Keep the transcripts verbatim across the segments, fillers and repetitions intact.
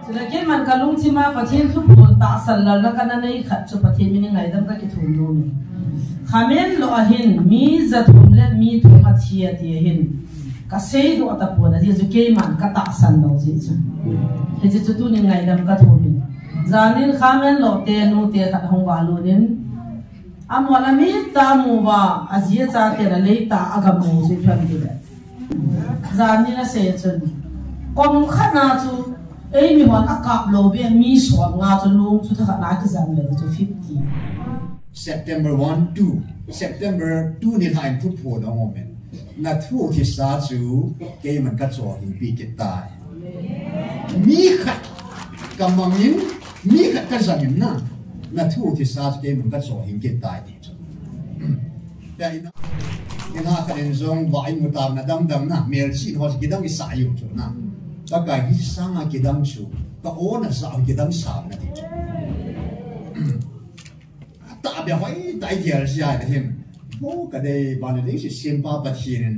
Keiman kalungthima Pathen thuphon tahsan lalna kana nei khat chu Pathen min in ngaidam kakithum nom e. Khamen lo ahin mi jathum le mi thum athi ati ahin. Kaseidoh tapon ajeh chu keiman katahsan lou jeh chu. Hiche chu tunin ngaidam kathum in. Janin Khamen lo te nu te khat hung valut in. Amon amit a amu uva, aji achate na leitah a agamu chu ipi ham tile. Janin asei chun. Kom khat na chu, eimi hon akap lou beh mi som nga chu lung chu thakhat na akijang le chu fifty. September one, two. September two ni lhah in thuphon ahung um in. Nathu thisa chu keiman kachoh hing pi kit tai. Mi khat kamangin, mi khat kajangin na. Nathu thisa chu keiman kachoh hing kit tai ti chu. Tia ina, ina khat in jong va imu tauna dang dang na, melchih ho chu kidang isah u chu na. Pakai hi sanga kidang chu, ka-o na sa kidang sa na ti chu. Tahbeh hoitah igel jia le hin. Ho kadei Bangladesh sempa Pathen in.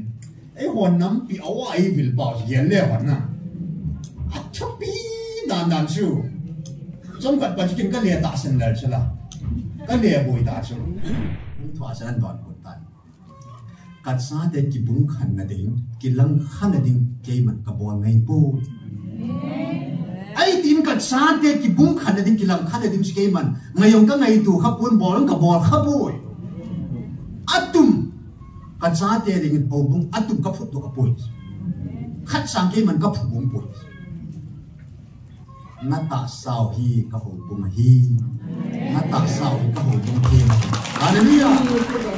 Eihon nampi a-o a eivil pau gel le hon na. Athupi dan dan chu. Chomkhat pa chu kin kale tahsan lel chu la. Kale boi ta chu. Hung thua chan don kun tan. Kachate kibung khan na ding, kilang khan na ding, keiman kabol ngai poi. Ahi tin kachate kibung khan na ding, kilang khan na ding chu keiman. Ngai jong kangaito kha pon, bol jong kabol kha poi. Atum. Kachate dingin houbung atum kaphut doh kha poi. Khat sang keiman kaphu bung poi. Natahsau hi kahoubung ahi. Natahsau hi kahoubung ahi. Hallelujah.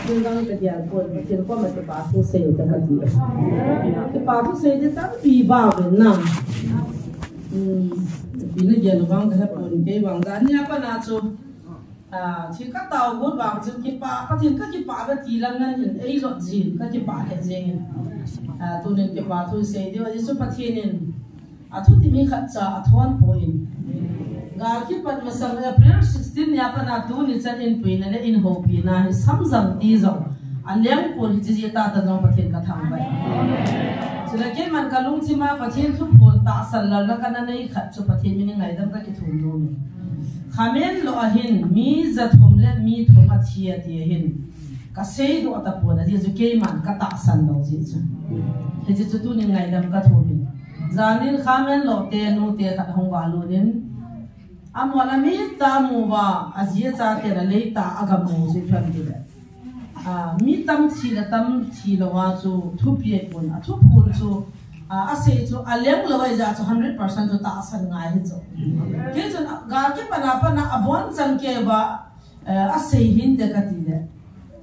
Kin dang kagel pon, kin koma kipa thu sei ta kati. Kipa thu sei di tampi bang na. Hmm. Pi nagel vang kahe pon kei vang jani apa na chu. Ah, thil katao got vang chun kipa, Pathen kakipah ve ti lang ngan hin, eilot jin, kakipah lheh jeng in. Ah, tunin kipa thu sei diu, ajeh chu Pathen in, athuti mi khatcha athon poi. Gal kipat masang April sixteen nia pat a tuni chan in puina le in houpina hi samjang ti jong. Aleng pon hiche jeh a tah jong Pathen kathangvah e. Chule keiman kalungthima Pathen thuphon tahsan lalna kana nei khat chu Pathen min in ngaidam kakithum nom e. Khamen lo ahin mi jathum le mi thum athi ati ahin. Kaseidoh tapon ajeh chu keiman katahsan lou jeh chu. Hiche chu tunin ngaidam kathum in. Janin Khamen lo te nu te khat hung valut in. Amon amit a amu uva, aji achate na leitah a agamu chu ipi ham tile. Ah, mi tam thi le tam thi lou a chu thupi ahipon, athuphon chu, ah, asei chu aleng lou ahijeh chu hundred percent chu tahsan ngai hi chu. Kei chun, ah, gal kipat a pat a abonchan kei uva, eh, asei hinte kati le.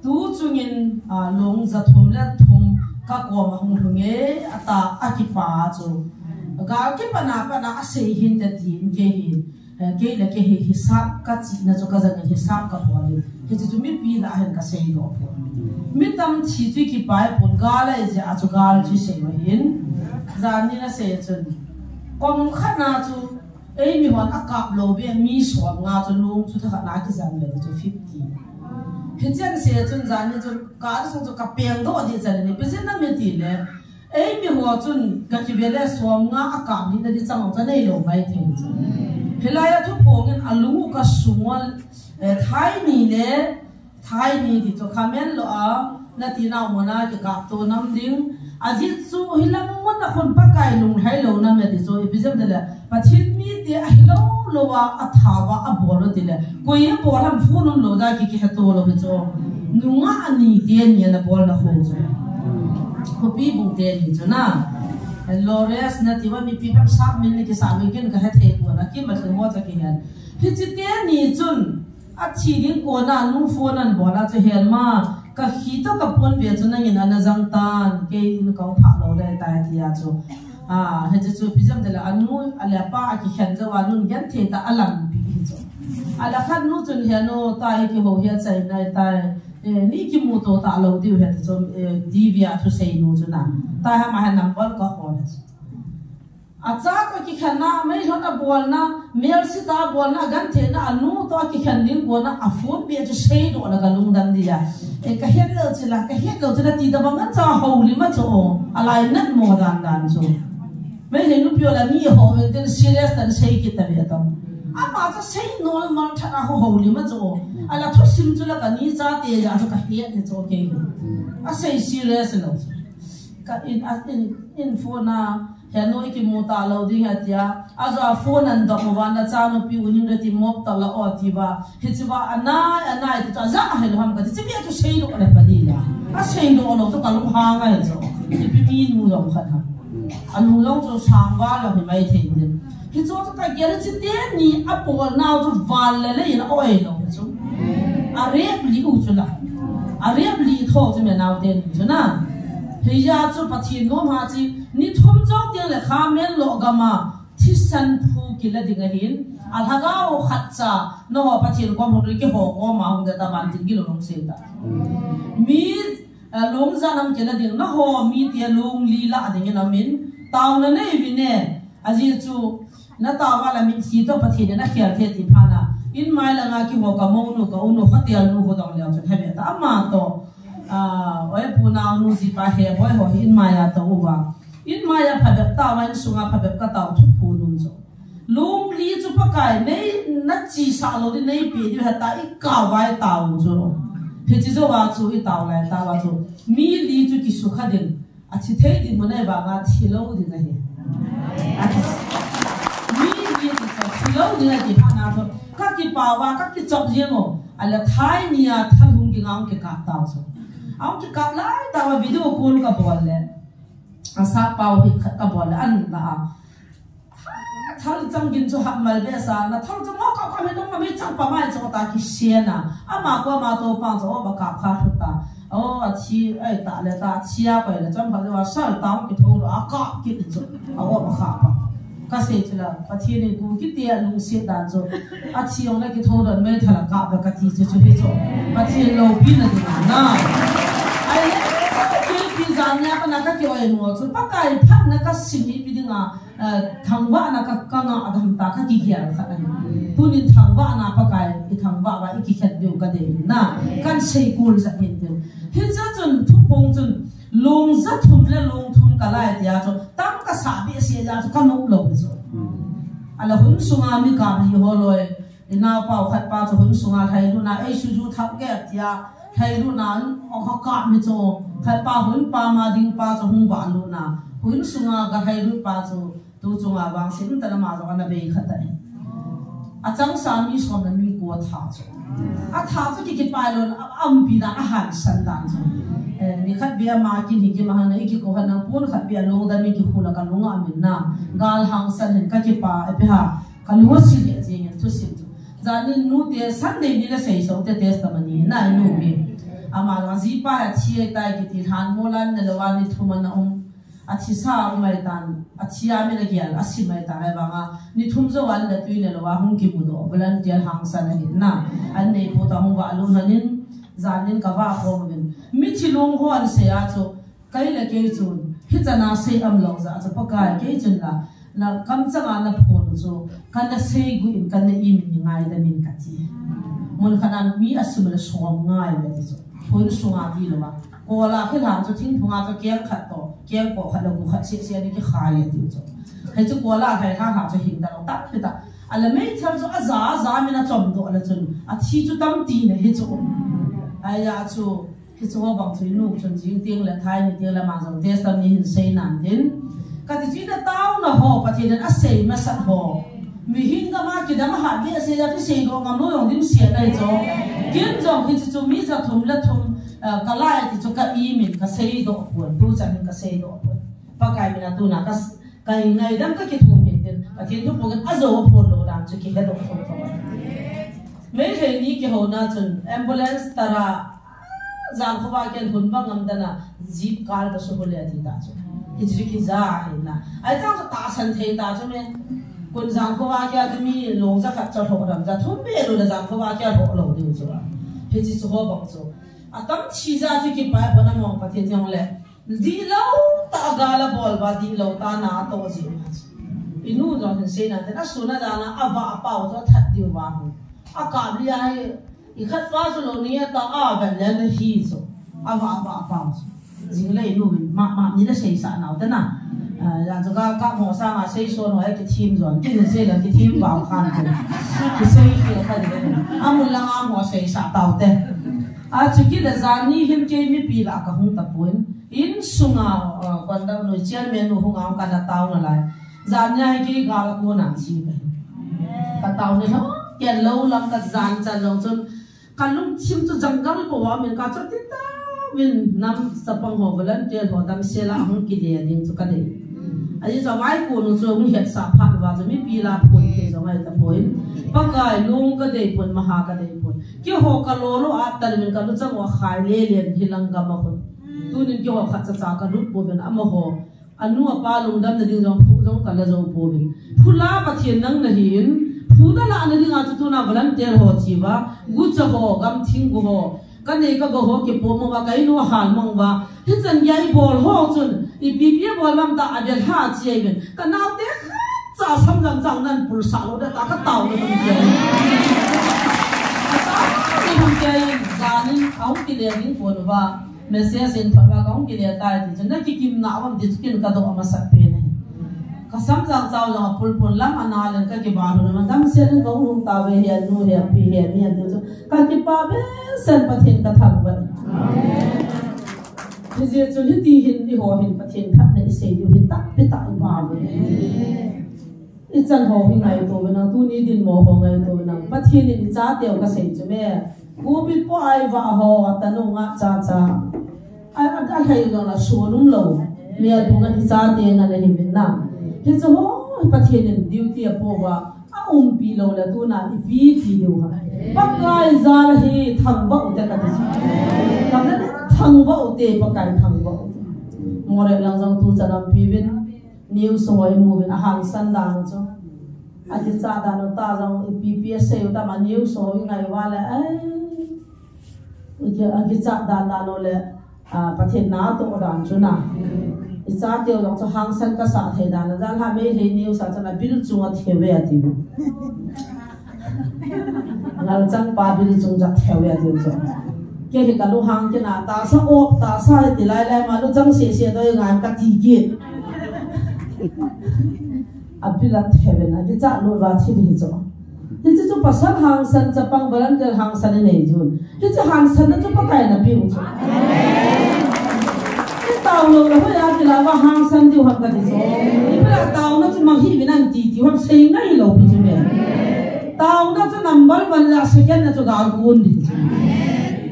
Tu chungin, ah, lung jathum le thum kakom a hung lhung e, ata akipa chu. Gal kipat a pat a asei hinte tin kei hi. Eh, kei le kei hi hisap kachihna chu kajangin hisap kabol in. Hiche chu mipi lah a hin kaseidoh pon. Mi tam thi chu kipa ahipon, gal ahijeh a chu gal chu isei u ahin. Janin asei chun. Kom khat na chu eimi hon akap lou beh mi som nga chu lung chu thakhat na akijang le chu fifty. Hiche asei chun janin chu kasung chu kapengdoh ding chan in ipi jeh ham itile. Eimi ho chun kakive le som nga akap lih na ding chang chu neilou maithei chu. Hilai a thuphong in alung u kasung u, eh, thai ni le, thai ni ti chu Khamen lo a, nati nau mun a kikapto nam ding. Ajeh chu hilang mun a khun Pakai lunglhai lou nam e ti chu, ipi jeh ham tile, Pathen mite ahilou lou a, athao a, abol u tile. Koi abol ham phone umlou da ki, kiheto lou hi chu. Nungah ani teni ana bol na ho chu. Khopi bung teni chu na. Lores nati uva mipi phabep sap min ni kisap min kin kahethei pon a kimat lou ho chu kihen. Hiche teni chun athi ding kona anu phone ana bol a chu hen ma. Kakhi toh kapon ve chu nangin ana jang tan. Kei in kahung phah lou le tai tia chu. Ah, hiche chu ipi jeh ham tile anu, ale apa akikhen jou a nun genthei tah a alampi hi chu. Ale khat nu chun hi anu, tai kihou hi achai nai tai. Eh, ni kimuto talou diu hi ti chu, eh, TV a thusei nu chu na. Tai hama hi number kahol hi chu. Acha toh kikhenna, meilhon abolna, melse toh abolna, agentheina, anu toh akikhen ding kona, aphone beh chu seidoh le kalungdam dia. Eh, kahet lou chu la, kahet lou chu la ti tabang ngan cha houlim a chu, alainat mo dan dan chu. Meilhei nupi Yola ni ho ve ten serious tan sei kit ta ve tong. Ama chu sei normal tha a ho ho li ma chu. Ala thusim chu la ka ni cha te ja chu ka het ni chu ke. A sei serious lo. Ka in a in in phone a he noi ki mu ta lo ding ha tia. A jo a phone an do mo van la cha no pi u ning re ti mop ta la o ti ba. Hi chu ba anai anai ti cha ja he lo ham ka ti chi mi chu sei lo le pa di la. A sei lo lo chu ka lo ha nga he chu. Ti pi mi nu lo kha tha. A lung long chu sang val lo hi mai thei din. Hi chu chu ka gel chi te ni a pol nau chu val le le in a oi lo chu. A rep li u chu la. A rep li tho chu me nau te ni chu na. Hi ya chu Pathen nom ha chi ni thum jo tiang le kha men lo gama thisan phu ki la ding a hin. A lhagao khat cha no ho Pathen kom hong ri ki ho ko ma hong da ta ban tin ki lo long se ta. Mi A, lungjan ang kila ding, na ho mi tia lungli la ding in amin. Tauna nei vin e, aji chu, na tauva la min si to Pathen in akhel thei ti phat na. In mai langa kiho ka monu, ka unu, ka tel nu ho dong leo chun heve ta ama to. A, oi pu nau nu ji pa he boi ho in mai a to uva. In mai a phabep tauva in sunga phabep ka tau thu phu nun chu. Lungli chu Pakai nei na chi sa lo di nei pi di ha ta i kau vai tau chu. Hi chi zo wa chu i tau lai tau wa chu. Mi li chu ki su kha din. A thi thei din mo nei va nga thi lo din ahi. A thi mi li chu thi lo din ahi phat na chu. Ka ki pa wa ka ki chop jeng o. A la thai ni a tha lung ki ngam ki ka tau chu. Ang ki ka lai tau wa video call ka bol le. A sa pau hi khat ka bol le an la a. Thal chang gin chu hap mal be sa na thal chang mo ka ka me dong ma me chang pa mai chu ta ki sia na. Ama ko ama to pang chu o ba ka kha khu ta. O a chi ai ta le ta chi a ko le chang ba le wa sal ta ki tho a ka ki chu. A o ba kha pa. Ka sei chu la Pathen in ku ki te a lung se dan chu. A chi ong le ki tho don me thala ka ba ka ti chu chu hi chu. Pathen lo pi na ding na. Ai le ki pi jan ya ka na ka ki oi mo chu. Pakai phat na ka sim hi pi ding a. Eh, thangvahna ka, ka ngah dam ta ka kigel khat ahi. Tunin thangvahna Pakai i thangvah va i kikhen diu ka dei na. Kan sei kul sa hin diu. Hicha chun thupung chun lungja thum le lung thum ka lai tia chu tam ka sa behseh ja chu ka nop lo chu. Ala hun sunga mi ka mi ho loi. I naupau khat pa chu hun sunga lhailut na, ei suju thak ke tia, lhailut na, ong kha kap mi chu, khat pa hun pa ma ding pa chu hung vahlut na, hun sunga ka lhailut pa chu, tu chunga vang sim ta na ma jong ana bei khat ta. A chang sa mi som na mi ko tha chu. A tha chu ki kipai lon, a, a umpi dan, a hansan dan chu. Eh, ni khat bia ma kin hi ki ma hang na, i ki ko han na, pun khat bia lung dan mi ki khu la ka lung a min na. Gal hangsan hin ka kipa, e pe ha. Ka lung a sil le jing in thusim chu. Janin nu te Sunday ni la sei so te testimony na i nu mi. Ama la ji pa ha thi ai tai kiti han mo lan na lo wa ni thum ana um. A thi sa um ai tan, a thi a mi na gial, a sim ai tan ai vanga. Ni thum zo an la tui na lo wa hung ki mu do, volunteer hang sa na hin na. An nei po ta hung va lu na nin, janin ka va ko min. Mi thi lung ho an sei a chu. Kei le kei chun, hichana sei am lo ja chu Pakai kei chun la, na kamchanga na phon chu, kana sei gu in kana i min ni ngai da min ka ti. Mun khat an mi a sum le som ngai le ti chu. Phun sunga ti lo ba. Ko la khi la chu thing phunga chu keng khat to, keng ko khat lo gu khat se se ni ki khai le ti chu. He chu ko la khai kha ha chu hin da lo ta ki ta. A la mei thar chu a za a za min a chom do la chun. A thi chu tam ti na hi chu. Ai ya chu Hichu ho bang chu i nu chun jing tiang le thai ni tiang le ma jong testimony hin sei nan tin. Ka ti chu i na tau na ho, Pathen in a sei masat ho. Mihem gam a kidang a hat le a sei a ti sei do ngam lo jong dim sia nai chu. Kin jong hichu chu mi ja thum le thum, eh, ka lai ti chu ka i min ka sei do pon, tu chan in ka sei do pon. Pakai min a tu na ka s-, ka i ngai dam ka ki thum hin tin. Pathen thu pon a jo pon lo dan chu ki he do pon pon. Meitei ni ki ho na chun ambulance tara Jan khovah kian hun bang ngam dana, jeep kal ka su hule ati ta chu. Hichu ki ja hi na. Ai ta chu tahsan thei ta chu me. Kun jan khovah kia chu mi long ja khat chu ho ram ja thum be lu la jan khovah kia ho lo ding chu. Hichi chu ho bang chu. A tam thi ja chu ki pai bona mong Pathen jong le. Di lo ta ga la bol ba di lo ta na to ji ma chu. I nu jong hin sei na te na su na ja na a va a pau chu a that di va hu. A ka li ai I khat pa chu lo ni a ta a ven le na hi chu. A va, a va, a pa chu. Jing le i nu vin, ma, ma, ni le sei sa nau te na. Ah, ya chu ka, ka mo sa ma sei so no ai ki thim zon, ki ni sei la ki thim ba khan ko. Ki sei ki kha de. Amun la nga mo sei sa tau te. A chu ki da zani hin kei mipi la ka hung ta pon. Insunga, ah, kon da no chairman nu hung ang ka na tau na lai. Zani ai ki ga la ko na chi ka. Ka tau ni lo, ke lo lam ka zan chan lo chun. Ka lungthim chu janggal ko a min ka chu ti ta min nam chapang ho volunteer ho dam sela hung ki le ding chu ka dei. Ahi chu vai ko nu chu hung het sa phat va chu mipi la phun ke jong ai ta poi. Pakai lung ka dei pon, maha ka dei pon. Ki ho ka lo lo a ta min ka lu chang wa khai le len hi lang ka ma khun. Tunin ki ho khat cha cha ka lut po ben ama ho. Anu apa lungdam na ding jong phu jong ka la jo po vin. Phu la Pathian nang na hin. Phu na la na ding a chu tuna volunteer ho chi va. Gu cha ho, gam thing gu ho. Ka nei ka go ho ki po mo va, ka inu hal mong va. Hi chan ya i bol ho chun. I pi pi bol lam ta a bel ha chi ai vin. Ka nau te kha cha sam jang jang nan pul sa lo da ta ka tau na ding ke. Ka tau na ding ke. Zanin au ki le ding po no va. Message in thot va ka hung kile tai ti chu na kikim na vam ti chu kin ka do ama sat pe ne. Ka sam jang chau jang a pul pul lam ana len ka kiba hu na dam se len ka hung ta ve he nu he pi he ni an ti chu ka kipa be sen Pathian ka thang ba. Ni je chu hi ti hin i ho hin Pathian that ne i sei du hin ta pi ta ba ve. I chan ho hi ngaito ve nang, tuni din mo ho ngaito ve nang. Pathian in i chateu ka sei chu me. Kupi po ai va ho, a tanu nga cha cha. Ai, a, a hai lo na so nung lo. Me a tu nga i chate nga na hi min na. Hi chu ho, Pathian in duty a po va. A umpi lo la tuna i pi ti diu ha. Pakai za la hi thang va u te ka ti chu. Ka na thang va u te, Pakai thang va u te. Mo re lang jong tu chan am pi vin. News ho i mu vin a hangsan dan u chu. A kicha dan u ta jong i pi pi a sei u ta ma news ho i ngai va le, ai. I ki, a kicha dan dan u le, a, Pathian na to dan chu na. I chateu jong chu hangsan ka sa thei dan, dan ha Meitei news a chu na bil chunga theu ve a ti. Ngal chang pa bil chung jat theu ya ti chu. Ke hi ka lu hang ke na ta sa o ta sa he ti lai lai ma lu chang se se doi ngan ka ti ki. A bil a theu na ki cha lu va thi di chu. Ti chu chu pasal hangsan chapang volunteer hangsan nei chu. Hi chu hangsan na chu Pakai na piu chu. Hi tao lo la hoiya kila va hangsan diu ham ka ti chu. Hi pala tao na chu mang hi vin an ti ti ham sei ngai lo pi chu me. Tao na chu number one la second na chu gal kun di chu.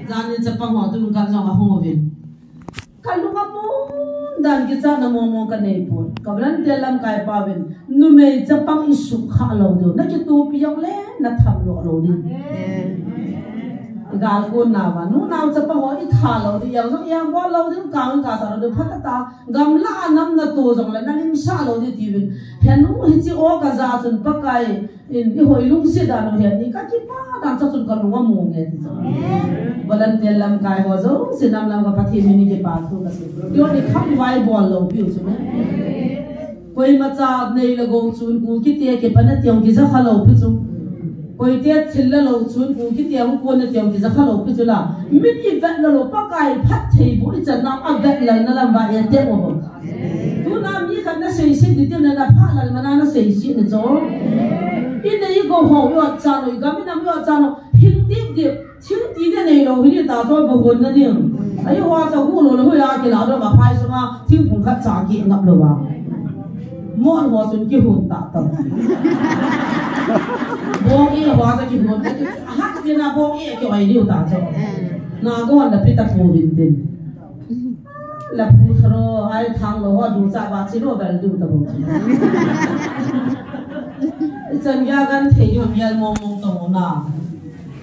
Zani chapang ho tu kan jong a hung vin. Ka lung a mun dan kicha na mo mo ka nei pon. Ka volunteer lamkai pa vin. Numei chapang i sukha lo diu. Na kitupi jong le na tham lo lo diu. Gal kun na va. Nu nau chapang ho i tha lo diu. Yang jong yang bo lo diu. Kang ka sa lo diu. Phat ta. Gamla a nam na to jong le na lim sa lo diu ti vin. He nu hi chi o ka ja chun Pakai. In, i hoi lungset dan u hi ni ka kipa dan cha chun ka lung a mu nge ti chu. Volunteer lamkai ho jouse nam lam ka Pathian min in kipa thu ka sei. Yo ni kham vai bol lo piu chu me. Koima cha nei la go chun ku kiti a kipa na tiang kija kha lo pi chu. Koite thil la lo chun ku kiti a hung ko na tiang kija kha lo pi chu la. Mit i vet la lo Pakai phattheiboh i chan na a vet la na lam va e te mo. Tuna mi khat na seiset ni tin na pha lal mana na seiset ni chu. I nei i go ho i ot cha lo, i gam i nam i ot cha lo. Hing dip dip, thil ti de nei lo hi ni ta chu bo hon na ding. Ai ho cha hu lo lo ho ya ki la do ma phai sunga thingphung khat cha ki ngap lo wa. Mon ho chun ki hun ta ta. Bong i ho cha ki hun ta. Ha ki na bong i ki oi diu ta chu. Na go na pi ta pu din din. La pu tharo ai thang lo ho du cha ba chi lo bel du ta bo. I chan ya gan thei yo mial mong mong to na.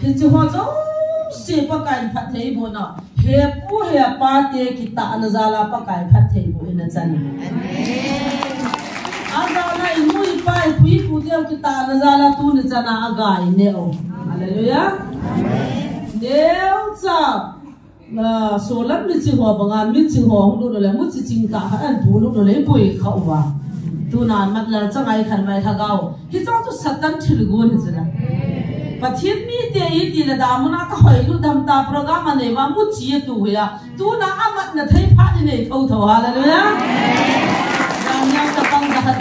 Hi chu ho jouse Pakai phattheiboh na. He pu he pa te kitah na jal a Pakai phattheiboh in a chan. A jal a i nu i pa i pu i pu te kitah na jal a tu ni chan a a gai neo. Hallelujah. Neo cha. Ah, solam mi chi ho banga, mi chi ho hung lut le, mu chi ching ta kha an pu lut le, pui kha uva. Tuna mat lal changai khan mai lhagao. Hi chang chu Satan thil gun hi chana. Pathian mi te i ti le da muna ka hoi lu dam ta program a nei va mu chi tu ya. Tuna amat na thei pha ni nei tho tho, hallelujah. Dam ya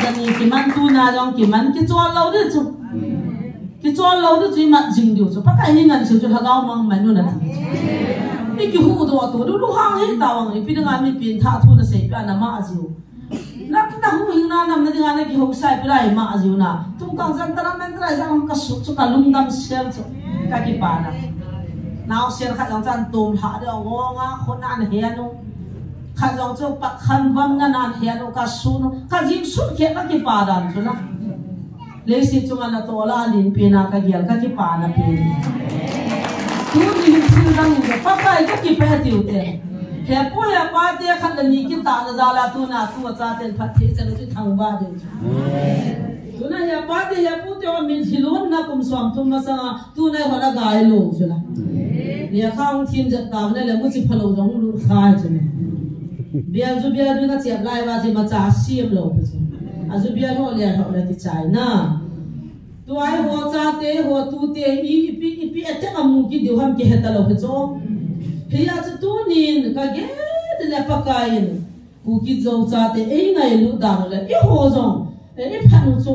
Kani kiman tuna jong kiman kichol lou ding chu. Kichol lou ding chu imat jing diu chu. Pakai ni ngan chu chu lhagao mang man nu nati. Ikihuhdoh tu diu lunghang hita vang ipi dinga mi pin tha thu nasei pia nama jiu. Na, na huhhingna nam na dinga na kihousai pia ima jiu na. Tungtang jang tara man tara jang kasu chu kalungdam sel chu. Kakipana. Naosen khat jong chan tum lha ding ngonga khona na henu. Khat jong chu pakhan bam na nan henu kasu nu. Kajing sut khe kakipa dan chu na. Leiset chunga natoh la len pena kagel kakipana pen. Tuni hin thil dang in Pakai kakipe tiu te. Hepu hepa te khat le ni kitahna jal a tuna tua chaten phatthei chan u chu thangvah ding. Tuna hepa te hepu te o min hilun na kum som thum masanga tuna hon agai lou chu la. Lekha hung thim jep tang le le muchi phalou jong lut kha chu ne. Bial ju bial ding a chep lai va chi macha siam lou pe chu. Aju bial ho le ho le ti chai na. Tua hi ho chate, ho tute, i, ipi, ipi attack amu kit diu ham kihe talou hi chu. Hia chu tunin kagel le Pakaiyin. Kuki Zo chate, eingailut dan le, eiho jong, e, iphat u chu.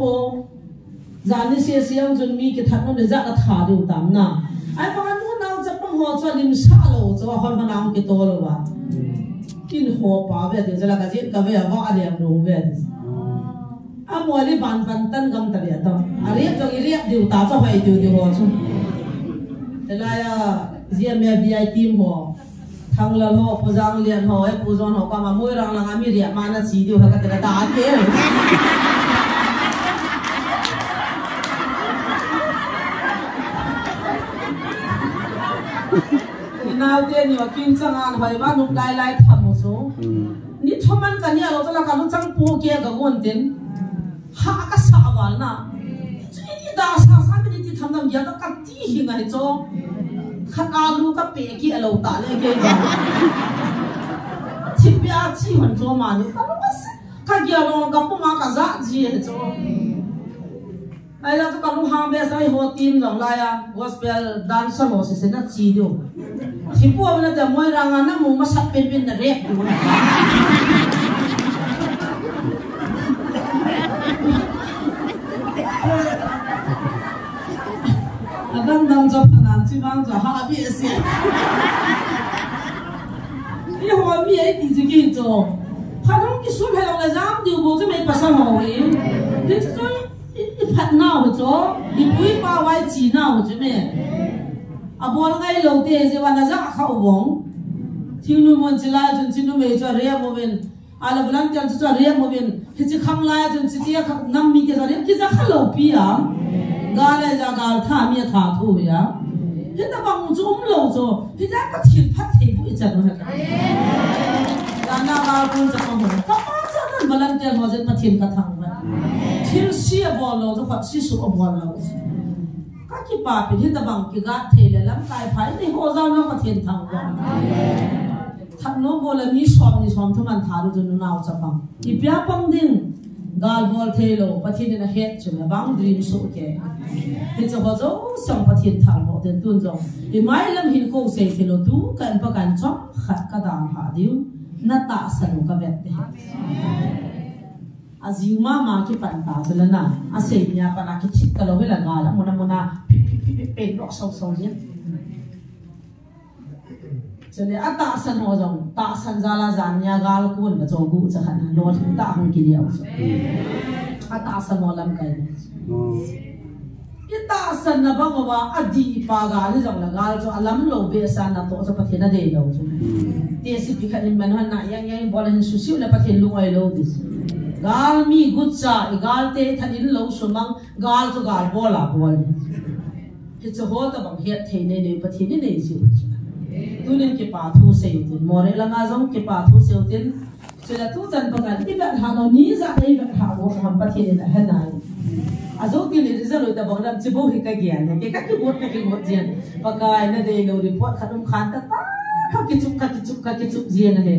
Jan ni sese jong chun mi kithat nom le ja katha diu tam na. Ahivang a nu nao chapang ho chu alimsah lou chu, ahon hon a hung kitol uva. Kin ho pa ve ti chu la kajin kave a va alem lou ve ti. Amoli ban ban tan gam ta bia to. Ariap jong iriap diu ta chu hoi diu diu ho chu. Hilai a G M F D I team ho. Thanglal ho, Pu Janglian ho, eh, Pu John ho, kama Moirang langa mi riap ma na chi diu ha kati kata ati. Inaote ni wa kin chang an hoi ba nuk lai lai tham u chu. Hmm. Ni thoman kani a lo tala kalu chang pu ke ga gon tin. Ha kasa val na. Chu ni da sa sa mi ni ti tham dam ya ka ti hi ngai chu. Khat a lu kape ki a lo ta le ke ba. Thipbeh a chi hon chu ma ni. Ka lu ka se. Ka gia lo ka pu ma ka ja ji he chu. Ai la chu ka lunghang behseh ho team jong lai a, gospel dancer ho sese na chi diu. Thipbeh a na te Moirang a na mu masat penpen na rep diu. Adang dang jo phanan chi bang jo ha behseh. Eiho mi ai ti ji ki chu. Phanung kisun hai jong le jam diu bou chu mei pasal ho e. Ti chu I, i phat nau chu, i pu i pa vai chi nau chu me. A bol ngai lo te je va na ja kha u vong. Thingnu mun chi lai chun chi numei chu a riam uvin. A la volunteer chu chu a riam uvin. Hichi khang lai chun chi te kha nam mi te chu a riam ki ja kha lo pi a. Gal le ja gal tha mi a tha thu ya. Hitabang chu um lo chu. Hijeh a Pathen phattheiboh ichan u ahi. Amen. Jana gal kon chapang ho. Kapa cha nan volunteer ho jeh a Pathen kathangvah. Thilse abol lou, khotse suh abol lou. Kakipapin hitabang kiga thei le lamkai phai ni ho jal a Pathen thangvah. Amen. Thaknom bol le mi som ni som thum man tha diu chu nunao chapang. Ipi a pang ding, gal bol thei lou, Pathen in ahet chu, abang dream soh kei. Hiche ho jouse Pathen thangvah ten tun jong. Imai lam hin kou sei thei lou, tu kan pa kan chom khat ka dang ha diu, na tahsan u ka vet te. A jing mama kipan ta chu la na, a sei nia pan a kithip ka lou hi la gal, a mun a mun a, pi, pi, pi, pi, pen lou, so, so, jin. Chule a tahsan ho jong, tahsan jal a jan nia gal kun ba cho gu cha khan lo thum ta hung ki liau. A tahsan ho lamkai. Hmm. I tahsan na bang uva a dih pa gal hi jong la gal chu a lam lou behseh na toh chu Pathen a dei lou chu. Hmm. Te si pi khat in man han na yang yang bol hin su siu le Pathen lung oi lou di. Gal mi gu cha i gal te than in lou su mang gal chu gal bol a bol. Hiche ho tabang het thei nei nei Pathen in nei jiu. Tunin kipa thu sei u tin, Moreh langa jong kipa thu sei u tin. Chule tuchan pa kan i vet ha lou ni ja nei vet ha lou ham Pathen in ahe nai. Ajo ki le result tabang lam chi bou hi ka gel ne. Ke ka kigot ka kigot jin. Pakai na dei lou report khat um khan ta ta. Ka kichup ka kichup ka kichup jin ahi.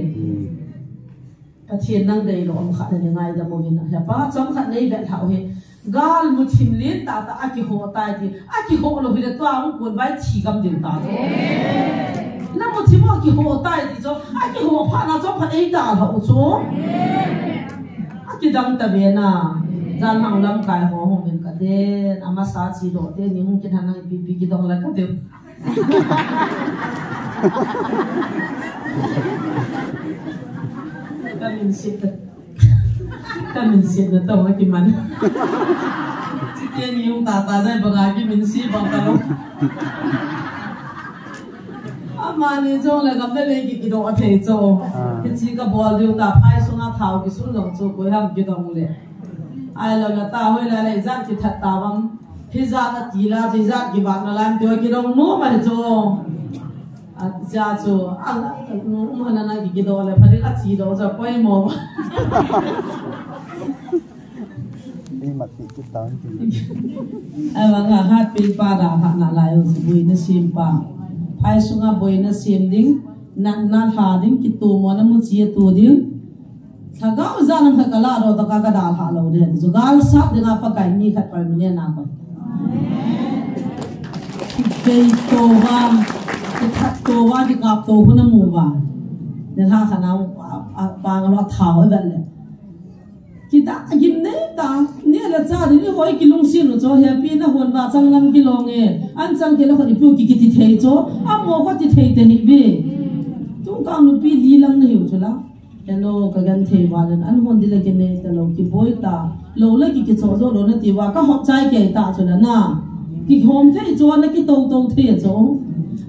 Pathen nang dei lou um khat nei ngaidam uvin ahi. Pa chom khat nei vet ha u hi. Gal muthim len tah tah a kiho tai ti, a kiho lou hile tua hung kon vai thi gam diu ta chu. Na muthim a kiho tai ti chu, a kiho phat na chu phat ei ta lou chu. A Kidang ta ve na. Jan hang lamkai ho hung min ka den. Amasa chi do te ni hung kin han nang pi pi kidong la ka de. Ka min sit. Ka min sit na tong a kiman. Chi te ni hung ta ta jai banga ki min sit bang ka lo. Amani jong le gam le le ki kidoh a thei chu. Ah. Hichi ka bol diu ta phai sunga thao kisun jong chu koi ham kidong le. Ai lo la ta hoi la le jat kithat ta bang. Hijat a ti la, hijat kibang la lam tio kidong nom a hi chu. A cha chu, a, nu, um, hana na ki kidoh le, phadin a chi doh chu, poimo. Ei mat ti ki tan ti. Ai, vanga hat pil pa da ha na lai u, boina sem pa. Phai sunga boina sem ding, na, na lha ding, kitu mo na mu chi tu ding. Lhagao ijat ham khat ka la doh tah a ka dalha lou ding. Chu gal sap dinga Pakai mi khat permanent na ko. Kei to va, kithat to va, kikap to hu na mu va. Ni lha kha na, a, a, pa nga lo tha ho dan le. Kita gim nei ta, ni la cha ding ni hoi kilungset u chu, happy na hon va chang lam kilong e. An chang ke la kho ni pu ki kiti thei chu, a mo kho ti thei te ni ve. Tung kang nu pi li lang na hiu chu la. Hello, ka gan thei val in, an hon dile ki nei ta lo, ki boi ta lo, le ki ki cho zo lo na ti va, ka hop chai kei ta chu la na. Ki hom thei chu na ki to to thei chu.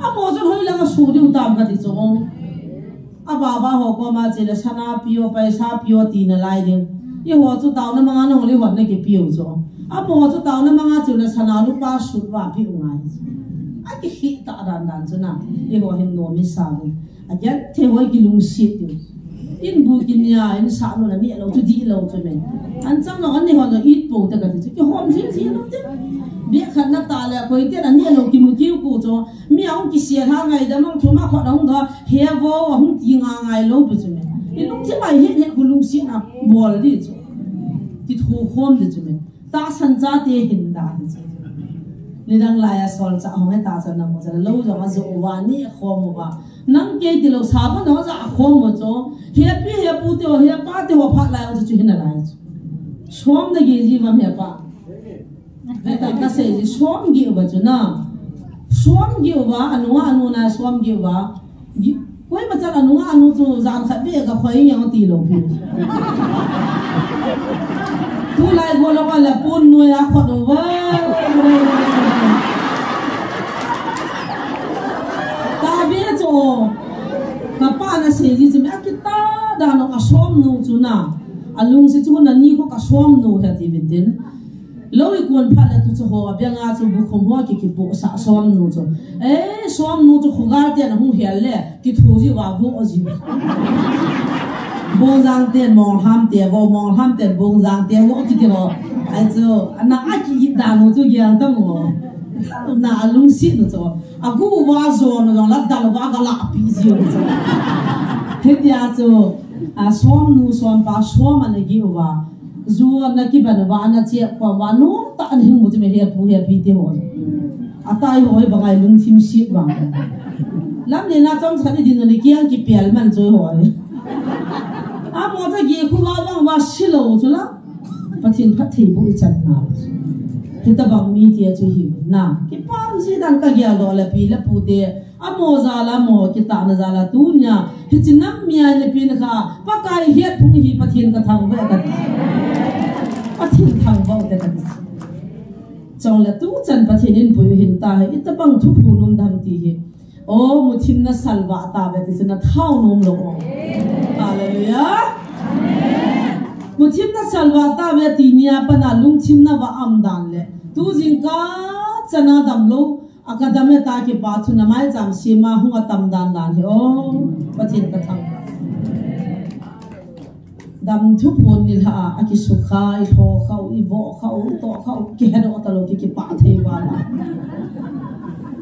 A mo chu hoi la ka su diu tam ka ti chu. A ba ba ho ko ma che le sana pio, paisa pio ti na lai ding. I ho chu tao na manga na ho le hon na ki pio chu. A mo chu tao na manga che le sana lu pa su va pi u ngai. A ki hi ta dan dan chu na. I ho hin no mi sa ding. A gen thei hoi kilungset u. In bu ki nia, in sa nu na ni lo chu di lo chu me. An chang lo an ni hon lo it po te ka ti chu ki hom zil zil lo te. Bia khat na ta le koi te na ni lo ki mu ki ku chu. Mi a hung ki sia ha ngai da mong chu ma kho da hung ga he vo a hung ti nga ngai lo pu chu me. I lung chi mai he he ku lungset na bol di chu. Ki thu khom di chu me. Tahsan chate hin da hi chu. Nidang lai a solchah hong he tahsan na mo cha lo jong a jo uva ni a khom uva. Nang kei ti lo sa ko jong a ja khom mo chu. He pi he pu te ho, he pa te ho phat lai jong chu hin a lai chu. Som na ge ji vam he pa. Ve ta ka sei ji som ge uva chu na. Som ge uva, anu a anu na som ge uva. Gi-, koima chan a nunga a nu chu jan khat beh ka khoi nge ti lo phi. Tulai go lo le pun noi a khot uva. Ta be chu. Ka pa na sei ji chu me a kita da no a som nu chu na. A lungsi chu na ni ko ka som nu he ti vin tin. Lo i kon phat le tu chu ho, a bia nga chu bu khum ho ki ki pu sa som nu chu. Eh, som nu chu khugal te na hung hial le, ki thu ji wa bu o ji. Bong jang te, mong ham te, vo mong ham te, bong jang te, vo ki ki vo. Ai chu, na a ki ki da nu chu giang ta mo. Na a lungsi nu chu. A gu wa zo nu jong la dal wa ga la pi ji nu chu. He tia chu, a som nu, som pa, som a na gi wa. Ju na kiban va na chia khom va nung ta an hing mu ti me he pu he pi ti ho. A tai ho hi bangai lungthim sit vang. Lam ne na chom khat ni din ni kiang ki pial man choi ho. A mo ta gi khu va vang va si lo chu la. Pathin phat thei bu i chan na. Hita bang mi ti a chu hi na. Ki pam si dan ka gi a lo la pi la pu te. Amo jal a mo, kitahna jal a tunia, hichi nam mi a nepi na kha, Pakai hiat phung hi Pathen ka thangvah e ka ti. Pathen thangvah e ka ti. Chule tuchan Pathen in pui hin ta hi, itabang thuphon um dem ti hi. O, muthimna salvah tave ti chu na thau nom lou o. Hallelujah. Muthimna salvah tave ti nia pat a lungthimna va um dan le. Tu jingkah chan a damlou. A ka dam e ta kipa thu na mai cham sima hung a tam dan dan hi o. Pathen ka thangvah. Dam thuphon ni lha a, a kisukha, i lho kha u, i vo kha u, i to kha u, kihe doh ta lou ki kipah thei val a.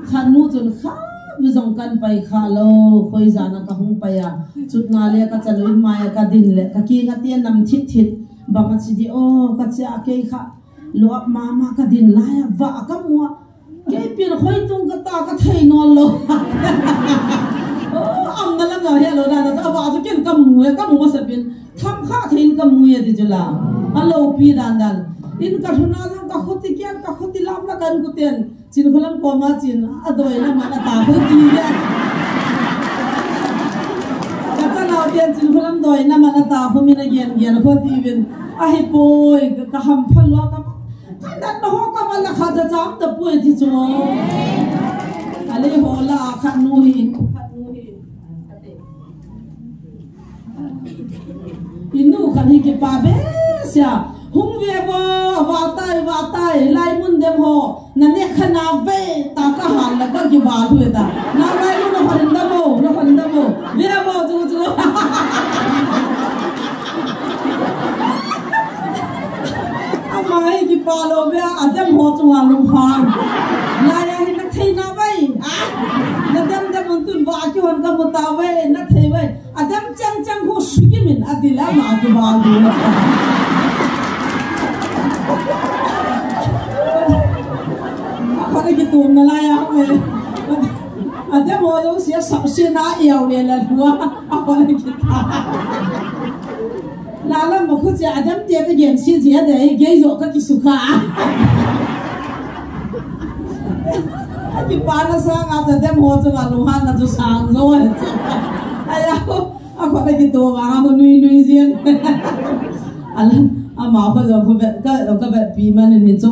Khat nu chun kha, mi jong kan pai kha lou, khoi jan a ka hung pai a. Chutna le ka cha lou in mai a ka din le, ka kinga te nam thit thit, bang a chi di o, ka cha kei kha, lo ap mama ka din lai a, va ka mu a. Kei pin khoi tung ka ta ka thei nom lou. Amna lam na he lo na na, ava chu ken kamu e, kamu masa pin. Tham kha thei in kamu e ti chu la. Alopi dan dan. In kalhun a jong kakhuti kian, kakhuti lam la kan kuten. Chinkholam koma chin, adoi na man ata khuti ya. Kata nau kian Chinkholam doi na man ata khu min a gen gen khuti vin. Ahi poi, kaham phalua ka Khanat na ho ka wala kha ja cham ta poi ti chu. Ale ho la khat nu hi, khat nu hi. Inu khat hi kipa be sia. Hung ve vo, va tai, va tai, lai mun dem ho. Na ne khana ve, ta ka hal la ka kiba thu ta. Na lai mun na khan da mo, na khan da mo. Ve vo chu chu. Ama hi kipa lou ve, adem ho chunga lunghan. Laiya hi na thei na vai. Ah, na dem dem un tun va kihon ka mu ta vai, na thei vai. Adem chang chang ho suki min adila ma kiba lou. Apa lagi tu na laiya ve. Adem ho lou sia sap sia na iau le la lua. Apa lagi ta. Lala ma khu chia adem te ka gen si jia de, gei jo ka kisukha. Kipa na sanga ta dem ho chunga lunghan na chu sang jo. Aya, a kho na kito vanga ho nui nui jia. Ala, ama kho jo kho vet, ka, ka vet pi man ni chu.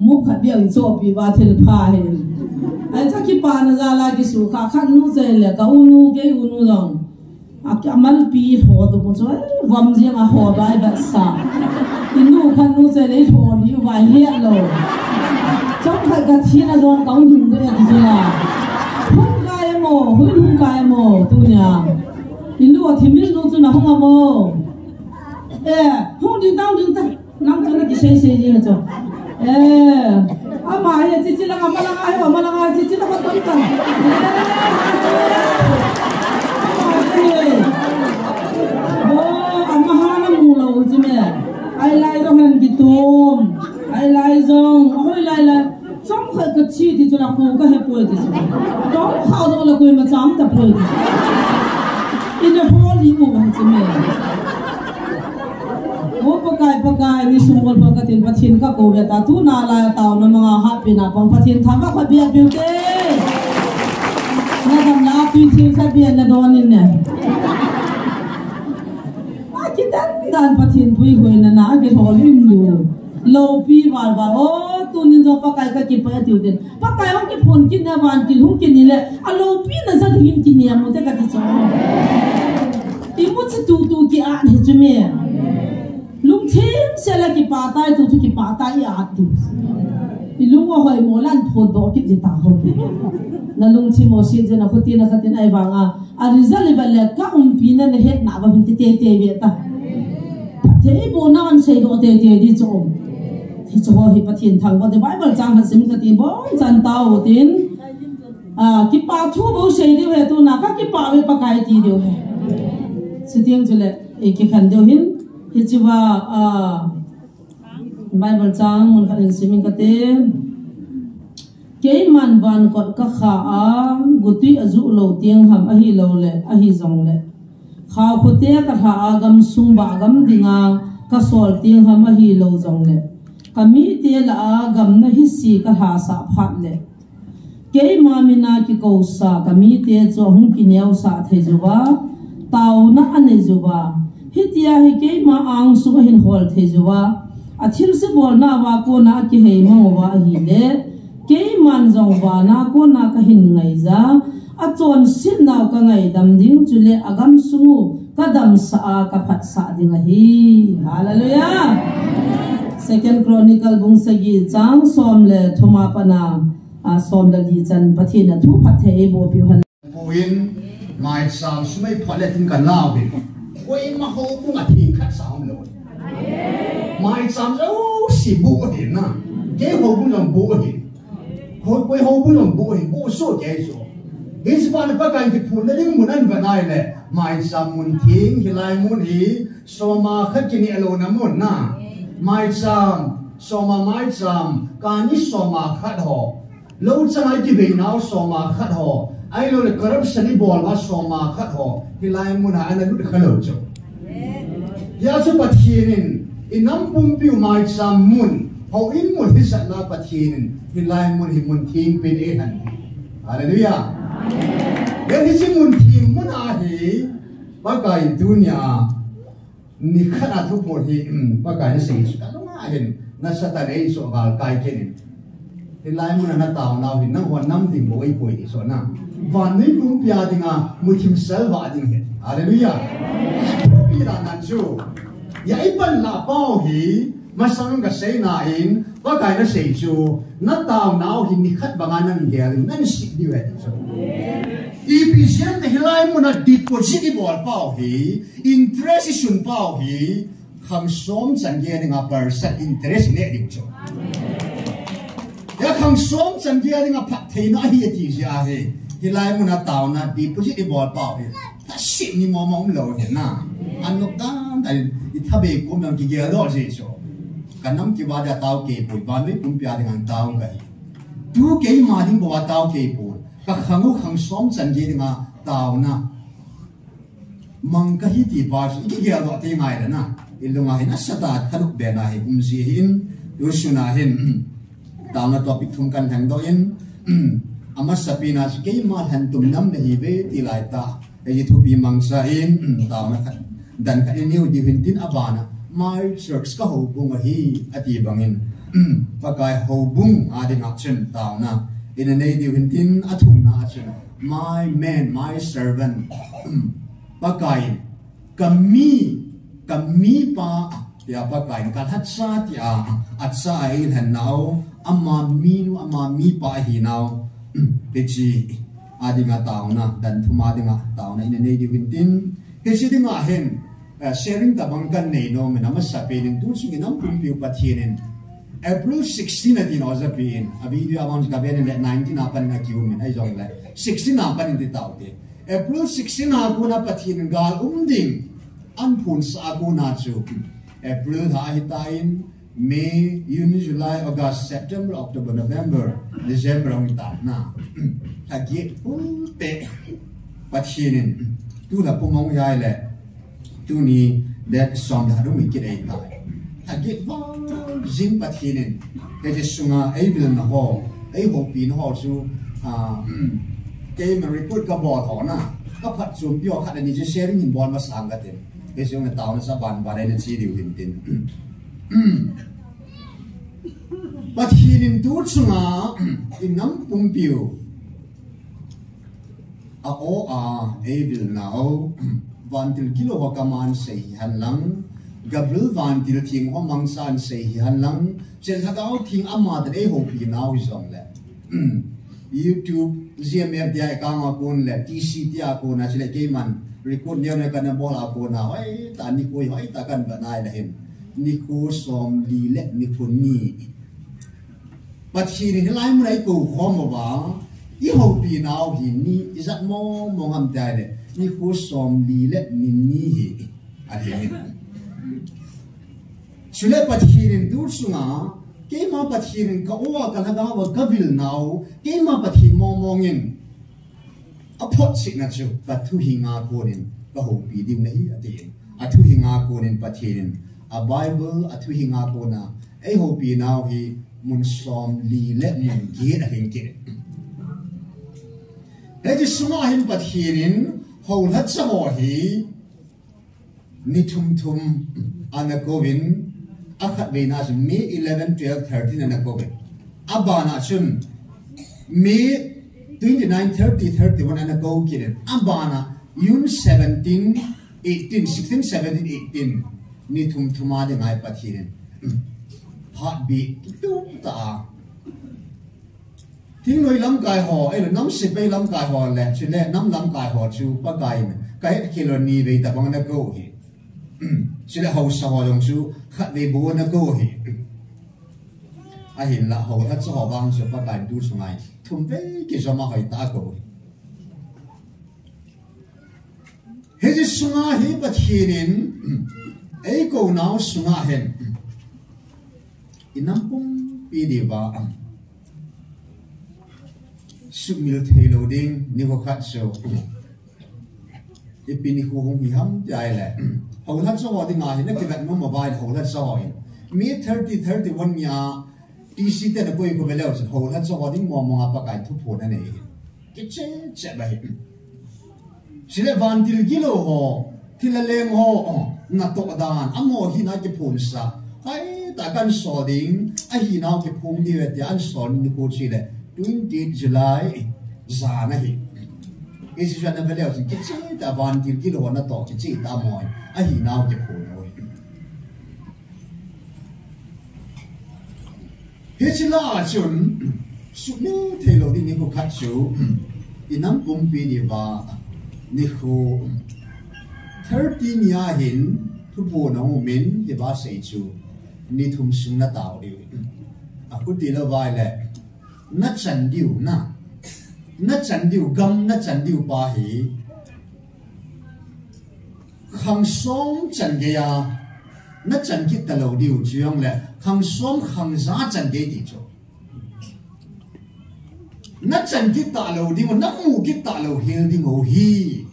Mu khat biang chu pi va thil pha he. Ai cha kipa na jala kisukha, khat nu che le ka u nu, gei u nu jong. A ki amal pi ho to mo chu, eh, vam jing a ho bai ba sa. Inu khan nu che le ho ni vai he lo. Chong khai ka thi na don ka hung de ti chu la. Hung kai mo, hung hung kai mo, tu nia. Inu a thi mil nu chu na hung a mo. Eh, hung ding tang ding tang. Nang chu na kisei sei ding chu. Eh, ama hi chichi lang, ama lang ahi, ama lang ahi, chichi lang atam tam. Eh, ama hi. Oh, ama ha na mu lou chu me. Ai lai jong han kitum. Ai lai jong, hoi lai lai. Chong khat ka chi ti chu la ko ka he poi ti chu. Chong khat jong la koima cham ta poi ti chu. Ina holi mo ba chu me. O Pakai, Pakai, ni sum bol bol ka tin Pathen ka ko ve ta, tu na la tao na manga ha pi na pang Pathen thangvah khat bia piu te. Na dam na tu thil khat bia na don in ne. A kitan dan Pathen pui hoi na na a kihol in lu. Lopi val val, o, tu nin jo Pakai ka kipa tiu den. Pakai hung kiphun kin na van kin hung kin ni le, a lopi na za ding kin ni a mu te ka ti cho. I mu chi tu tu ki a ni chu me. Lungthim se la kipa tai tu tu kipa tai i a tu. I lung o hoi mo lan phot do ki ti ta ho. Na lungthim o si je na khuti na khatin ai vanga. A result i va le ka umpi na na het na va hin ti te te ve ta. Thei bo na an sei do te te di cho. Hi cho hi Pathen thangvah te Bible chang khat sim ka ti bon chan ta o tin. A, kipa thu bo sei di ve tu na ka kipa ve Pakai ti di ve. Siteng chu le, e ki khan deu hin. Hi chi va, a, Bible chang mun khat in simin ka te. Keiman van kot ka kha a, gutui a ju lo tiang ham ahi lo le, ahi jong le. Khau khote ka hla a gam sung ba gam dinga ka sol tiang ham ahi lo jong le. Ka mite la a gam na hi si ka hla sa phat le. Keima mina kikousa ka mite chu ahung kineosah thei juva, taona anei juva, hitia hi keima angsung ahin hol thei juva, athilse bolna uva kona akihei mang uva ahile, keiman jong vana kona kahin ngaija, achonsetnau kangaidam ding chule agamsung u kadamsah a kaphatsah ding ahi. Hallelujah. Second Chronicle bung sagi chang som le thuma pana a, som le li chan Pathen a thu phatthei eiboh piu hen. Puin, maicham sum eiphot le tin kalau hi. Koima houbung a thing khat sa umlou. Maicham jouse buh ahi na. Kei houbung jong buh ahi. Ho, koi houbung jong buh ahi. Buh soh kei chu. Hiche pa na Pakai kiphun na ding mun ahin vet nai le. Maicham mun theng hilai mun hi. Soma khat kineh louna mun na. Maicham, soma maicham, kani soma khat ho. Lou changa kiveinau soma khat ho. Ahilou le corruption ibol uva soma khat ho hilai mun a ana lut kha lou chu. Hijeh chun Pathen in inam pumpi u maicham mun, houin mun hisah na Pathen in hilai mun hi mun theng pen eihen. Hallelujah. Amen. Hiche mun theng mun a hi Pakai in tunia nikhat a thupol hi, um, Pakai in asei chu kalunga hin nasatah in eisoh val kai kit in. Hilai mun a nataonau hi nangho nam ding bou ahipoi ti chu na. Vannoi pumpi a dinga muthim salvah ding ahi. Hallelujah. Thupi dan chu. Hia ipan lah pau hi, masang kasei na in, Pakai in asei chu, nataonau hi nikhat banga nagel in, nasih diu ahi ti chu. Ipi jeh a hilai mun a deposit ibol pau hi, interest isun pau hi, khang som chan gei dinga percent interest ineh diu chu. Hia khang som chan gei dinga phattheina ahi ati jeh a hi, hilai mun a taona deposit ibol pau hi, thaset ni mong mong umlou ahi na. Anop dan dan in itha bei kom dang kigel doh jeh chu. Kanam kiva dia tao kei poi, vannoi pumpi a dinga tao kahi. Tu keima ding bou a tao kei poi. Kakhang u khang som chan gei dinga taona mang kahi ti pa chu ikigel doh teng ahi le na. Ilunga hin asatah a khanop be na hi um ji ahin, tusun a hin, taona topic thum kalheng doh in, amasapen a chu keima lhentum nam nahiuve ti laitah. Hiche thupi mangcha in, taona khat, dan khat inei diu hintin, abana, my church, kahoubung ahi, ati bangin, Pakai houbung a dinga chun taona inei diu hintin, athumna a chun, my man, my servant, Pakai in, kami, kamipa, tia Pakai in, kalhacha tia acha a eilhen nau, ama minu, ama mipa ahinau, hiche a dinga taona, dan thum a dinga taona inei diu hintin, hiche dinga hin, eh, sharing tabang kanei nom in, amasapen in tuchung inam pumpi u Pathen in April sixteen atin oja pen, a video a vang chu kaven in le nineteen a pat in akium in, ahijongle sixteen a pat in ti taute. April sixteen a kona Pathen in gal um ding ahin phonsah a kona chu April lha ahitan, May, June, July, August, September, October, November, December ahung hitan na. Lha get full te Pathen in tulha pum ahung hi le, tuni date som le khat ahung hi kit ahitai. Lha get val jing Pathen in hiche sunga eivilna ho, eihoupina ho chu, ah, keima report kabol ho na, kaphatchompi ho khat le ni chu sharing hin bol masang katin. Hiche sunga taona sa banban a ina che diu hintin. Pathen in tuchunga inam pumpi u a-o a eivilnau, vantil gilou ho kama ahin sei hihen lang, Gabriel vantil theng ho mangcha ahin sei hihen lang, Chen Lhagao Theng ama din eihoupinau hijongle, YouTube, G M F dia account a kon le, T C T a kon a, chule keiman record neo neo kana bol a kon a, hoitah nikho, hoitah kahin vet nai le hin, nikho somli le nikho ni. Pathen in hilai mun a eikou khom uva, eihoupinau hi ni ijat mong mong ham tia le, nikho somli le ni ni hi, ahi. Chule Pathen in tuchunga, keima Pathen in ka-o a ka lhagao a kavilnau, keima Pathen mong mong in aphotchetna chu, ka thuhing a konin kahoupi diu nahi, atin. A thuhing a konin Pathen in, a Bible, a thuhing a kona eihoupinau hi mun somli le mun get ahin kit. Hiche sunga hin Pathen in houlhacha ho hi ni thum thum ana kouvin, akhatveina chu May eleven, twelve, thirteen ana kouvin. Abana chun May twenty-nine, thirty, thirty-one ana kou kit in. Abana June seventeen, eighteen, sixteen, seventeen, eighteen. Ni thum thum a dinga hi Pathen in phatbih kitup tah a. Thingnoi lamkai ho, eh, nam sepai lamkai ho le, chule nam lamkai ho chu Pakai in, ka hetkhel lou ni vei tabang ana kou hi. Chule haosa ho jong chu khatvei bou ana kou hi. Ahinla houlhacha ho vang chu Pakai in tu sunga hi thum vei kijom a hoitah a kou hi. Hiche sunga hi Pathen in eikou nau sunga hin inam pumpi diuva, um, Sumil thei lou ding, nikho khat chu. Ipi nikho hung hi ham ti ahile. Houlhat sa ho dinga hi na kivet nom uva ahile houlhat sa ho in. May thirty, thirty-one nia T C te na koi ko ve leu chun houlhat sa ho ding mong mong a Pakai thuphon anei hi. Kiche che ba hi. Chule vantil gilou ho, thil leng ho, oh, natoh dan, amaho hina kiphonsah. Hoitah a kan sol ding, ahinau kiphong diu ahi tia ahin sol nikho chu ahile, twenty-eight July, jan ahi. Hiche chu ana ve leu chun, kiche tah a vantil gilou ho natoh, kiche tah a amaho, ahinau kiphon u ahi. Hiche lah a chun, sumil thei lou ding nikho khat chu, i nam pumpi ni uva, nikho thirty nia hin, thuphon ahung um in, hiva sei chu, ni thum sung natao diu. Akhuti lou uva ahile, nachan diu na, nachan diu, gam nachan diu pa hi, khang som chan gei a, nachan kit talou diu, chujongle, khang som khang ja chan gei ti chu. Nachan kit talou diu, namu kit talou hel diu hi.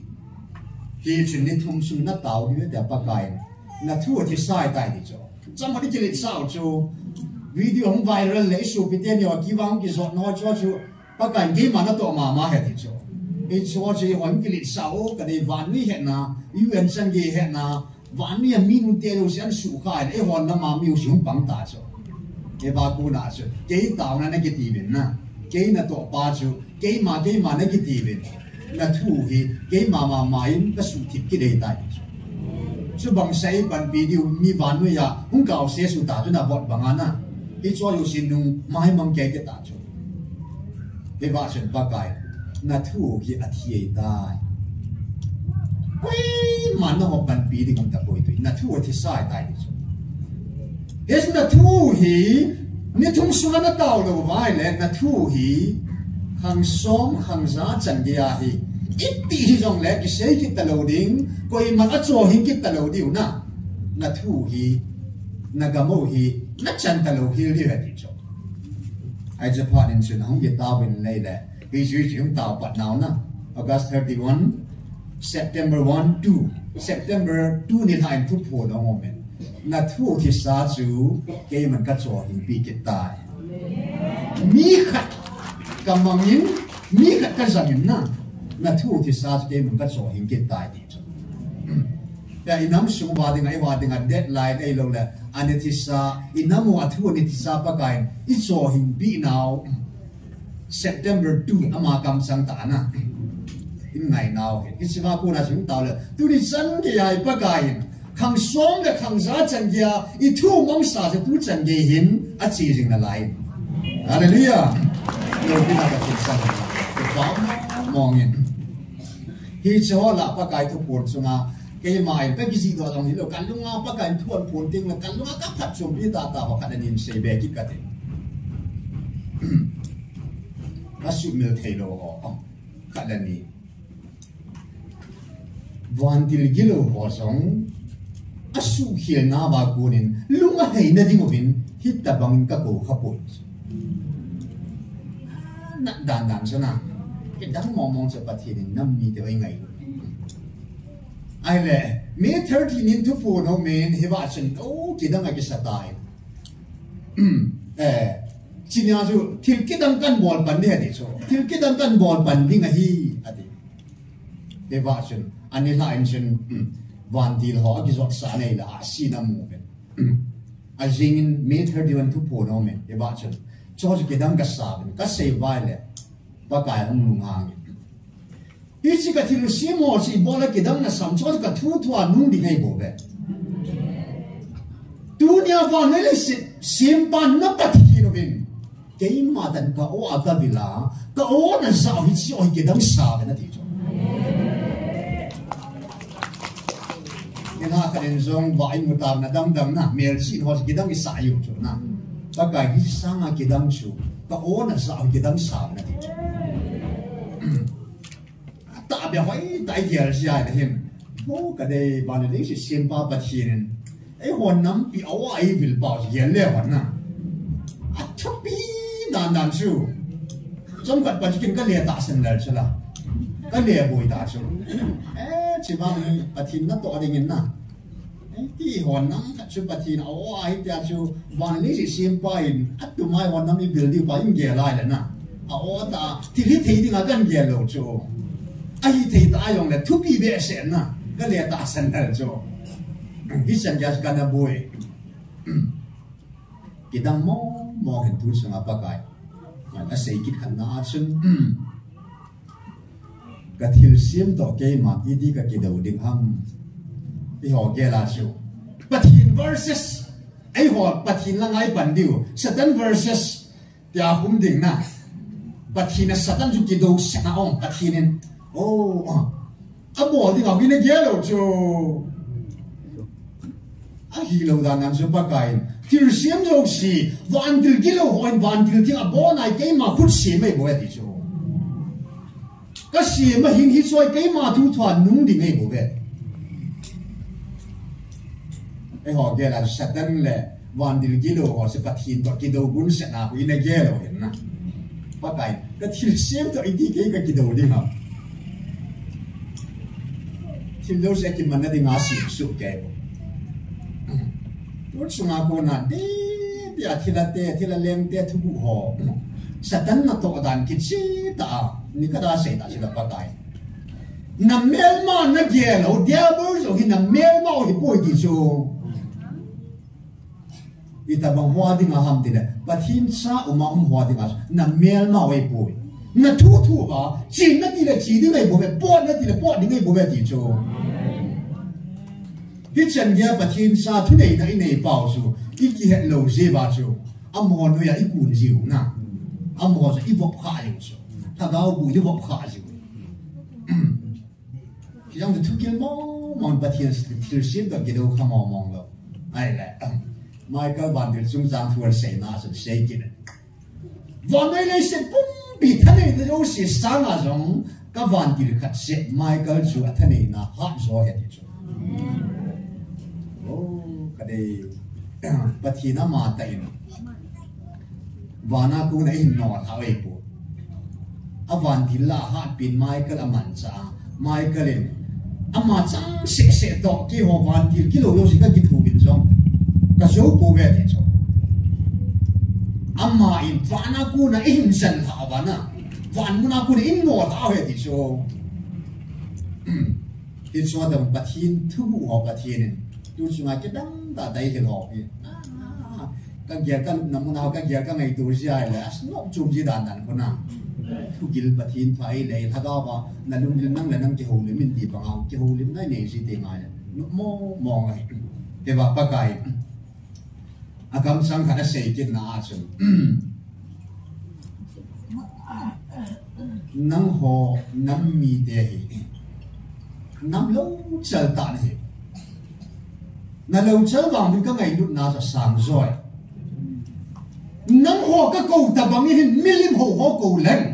Hichun ni thum sung natao diu tia Pakai in. Nathu athisa ahitai ti chu. Chama di kilet sau chu. Video hung viral le isopi teni ho kivang kijot nau chu chu. Pakai in keima natoh mama ahi ti chu. Hiche chu eiho kilet sau, kadei vannoi hetna, U N chan gei hetna, vannoi a mi nute jouse ahin suhkhai le, eiho lama mi jouse hung pang ta chu. Hiva kona chu, kei taona nakiti uvin na, kei natoh pa chu, keima, keima nakiti uvin. Nathu hi, keima mama in kasuhthip kit ahitai ti chu. Chubang seh panpi diu mi vannoi a, hung kau se su ta chu navot banga na. Hiche jouse nung maimang kei kit ta chu. Hiva chun Pakai, nathu hi athi ahitai. Koiman naho panpi ding um tapoi tu, nathu athisa ahitai ti chu. Hiche nathu hi, ni thum sunga natao lou uva ahile, nathu hi, khang som, khang ja chan gei ahi. Iti hijongle, kisei kit talou ding, koiman achohing kit talou diu na. Nathu hi, nagam u hi, nachan talou hel diu ahi ti chu. Hiche phat in chun ahung kitaovin ahile, hiche chu hung tao pat nau na. August thirty-one, September one, two. September two nilhah in thuphon ahung um in. Nathu athisa chu keiman kachohing pi kit tai. Mi khat kamangin, mi khat kajangin na. Nathu athisa chu keiman kachohing kit tai ti chu. Tia i nam sung uva dinga, eiho dinga deadline ahilou le, ana thisa, i nam u a thu ana thisa Pakai in, ichohing pi nau. September two, ama kamchang tah na. In ngai nau hi. Hiche va kona sung tao le. Tuni chan gei a Pakai in. Khang som le khang ja chan gei a, i thu mangsa se tu chan gei hin, ache jing nalai. Hallelujah. Lopina Pathen sang. Kipa mong in. Hiche ho lah Pakai thuphon chunga, keima in kakijih doh jong hilou, kalunga Pakai in thu aphon teng le, kalunga kaphatchompi tah tah ho khat le ni sei be kit kate. Asumil thei lou ho, khat le ni. Vantil gilou ho jong, asuhkhel nauva konin, lung aheina diuvin, hitobangin kakou khapoi. Nat dan dan chu na. Kidang mong mong chu Pathen in nam mite u eingailu. Ahile, May thirty nin thuphon aum in, hiva chun, o, kidang akisa tai. Eh, chunia chu, thil kidang kahin bol pan ding ati chu. Thil kidang kahin bol pan ding ahi, ati. Hiva chun, anilhah in chun, vantil ho akijot sa nei la, asin amu uvin. Ajingin May thirty-one thuphon aum in, hiva chun. Chu chu kidang kasa uvin, kasei uva ahile, Pakai hung lunghang in. Hiche kathilsem ho chu ibola kidang nasam, chu chu kathu thua nung ding ahi bou ve. Tunia vannoi leiset sempa na Pathen uvin. Keima dan ka-o a kavil a, ka-o najah u hiche o hi kidang sa uvin ati chu. Nilhah khat in jong vah imu taona dang dang na, melchih ho chu kidang isah u chu na. Pakai hiche sanga kidang chu, ka-o najah u kidang sa uvin ati chu. Atahbeh hoitah igel jia le hin. Ho kadei vannoi leiset sempa Pathen in. Eiho nampi a-o a eivil pau chu gel le hon na. Athupi dan dan chu. Chomkhat Pathen ka le tahsan lel chu la. Ka le boi ta chu. Eh, chibang Pathen natoh dingin na. Eh, ti hon nang khat chu Pathen a o ahi tia chu van ni si sim pa in, atumai hon nam i bil di pa in gel lai le na. A o ta, thil hithei dinga kan gel lou chu. Ahithei ta jongle thupi behseh na. Ka le tahsan lel chu. Hichan gei kana boi. Kidang mong mong hin thu chunga Pakai. Asei kit khat na a chun. Ka thilsem toh keima iti ka kido ding ham. Eiho gel a chu. Pathen versus. Eiho Pathen langa i pan diu. Satan versus. Tia hum ding na. Pathen a Satan chu kido sena ong Pathen in. Oh. A bol ding a hina gel lou chu. Ahilou dan nan chu Pakai in. Thilsem jouse. Vantil gilou hon vantil thil a bol nai keima khut sem ei bol ti chu. Ka sem a hin hi choi keima thu thua nung ding ei bol ve. Eiho gel a Satan le vantil gilou ho se Pathen toh kido gun sena hu ina gel lou hin na. Pakai, ka thilsem toh iti kei ka kido ding ham. Thil jouse kimanna dinga sim suh kei bou. Tun sunga kona de, de a thil a te, thil a leng te thugu ho. Satan natoh dan kichi ta a. Ni ka da sei ta chu la Pakai. Na melma na gel lou, devil jouse hi na melma u hi poi ti chu. Itabang ho dinga ham tile, Pathen cha uma um ho dinga, na melma u ei poi. Na thu thu va, chin na tile chi ding ei bol ve, pot na tile pot ding ei bol ve ti chu. Hichan gei Pathen cha thuneina i nei pau chu, i kihet lou jeh va chu. Amaho noiya i kun jiu na. Amaho chu i vop kha jiu chu. Lhagao bu i vop kha jiu. Kijang tu thukil mong mong Pathen thilsem toh kido kha mong mong lou. Ahile. Michael vantil chungchang thu a seina a chun sei kit e. Vannoi leiset pumpi thaneina jouse sanga jong ka vantil khat seh Michael chu a thaneina hat jo ahi ti chu. Oh, ka dei. Pathen ama tah in. Vana kona i hin nol hah ei poi. A vantil la hatpen Michael a manchah a. Michael in ama chang seh seh toh keiho vantil kilou jouse ka kithu vin jong ka jou pou ve ti chu. Ama in vana kona i hin jan lhah a vana. Van muna kona i nol lhah e ti chu. Hichu a dang Pathen thuguh ho Pathen in. Tu chunga kidang tah tah i hil ho hi. Ah, ka gel ka nopna mun a ka gel ka ngaito jia le, a nop chom ji dan dan kona. Thugil Pathen thu a i le, lhagao va, na lunggil nang le nang kihoulim in ti banga, kihoulimna i nei ji teng le. Nop mong mong ahi. Tua Pakai. A kamchang khat a sei kitna a chun. Nangho nam mite hi. Nam louchal tah na hi. Na louchal vang hin ka ngailutna chu sang joi. Nangho ka kou tabang in milim ho ho kou leng.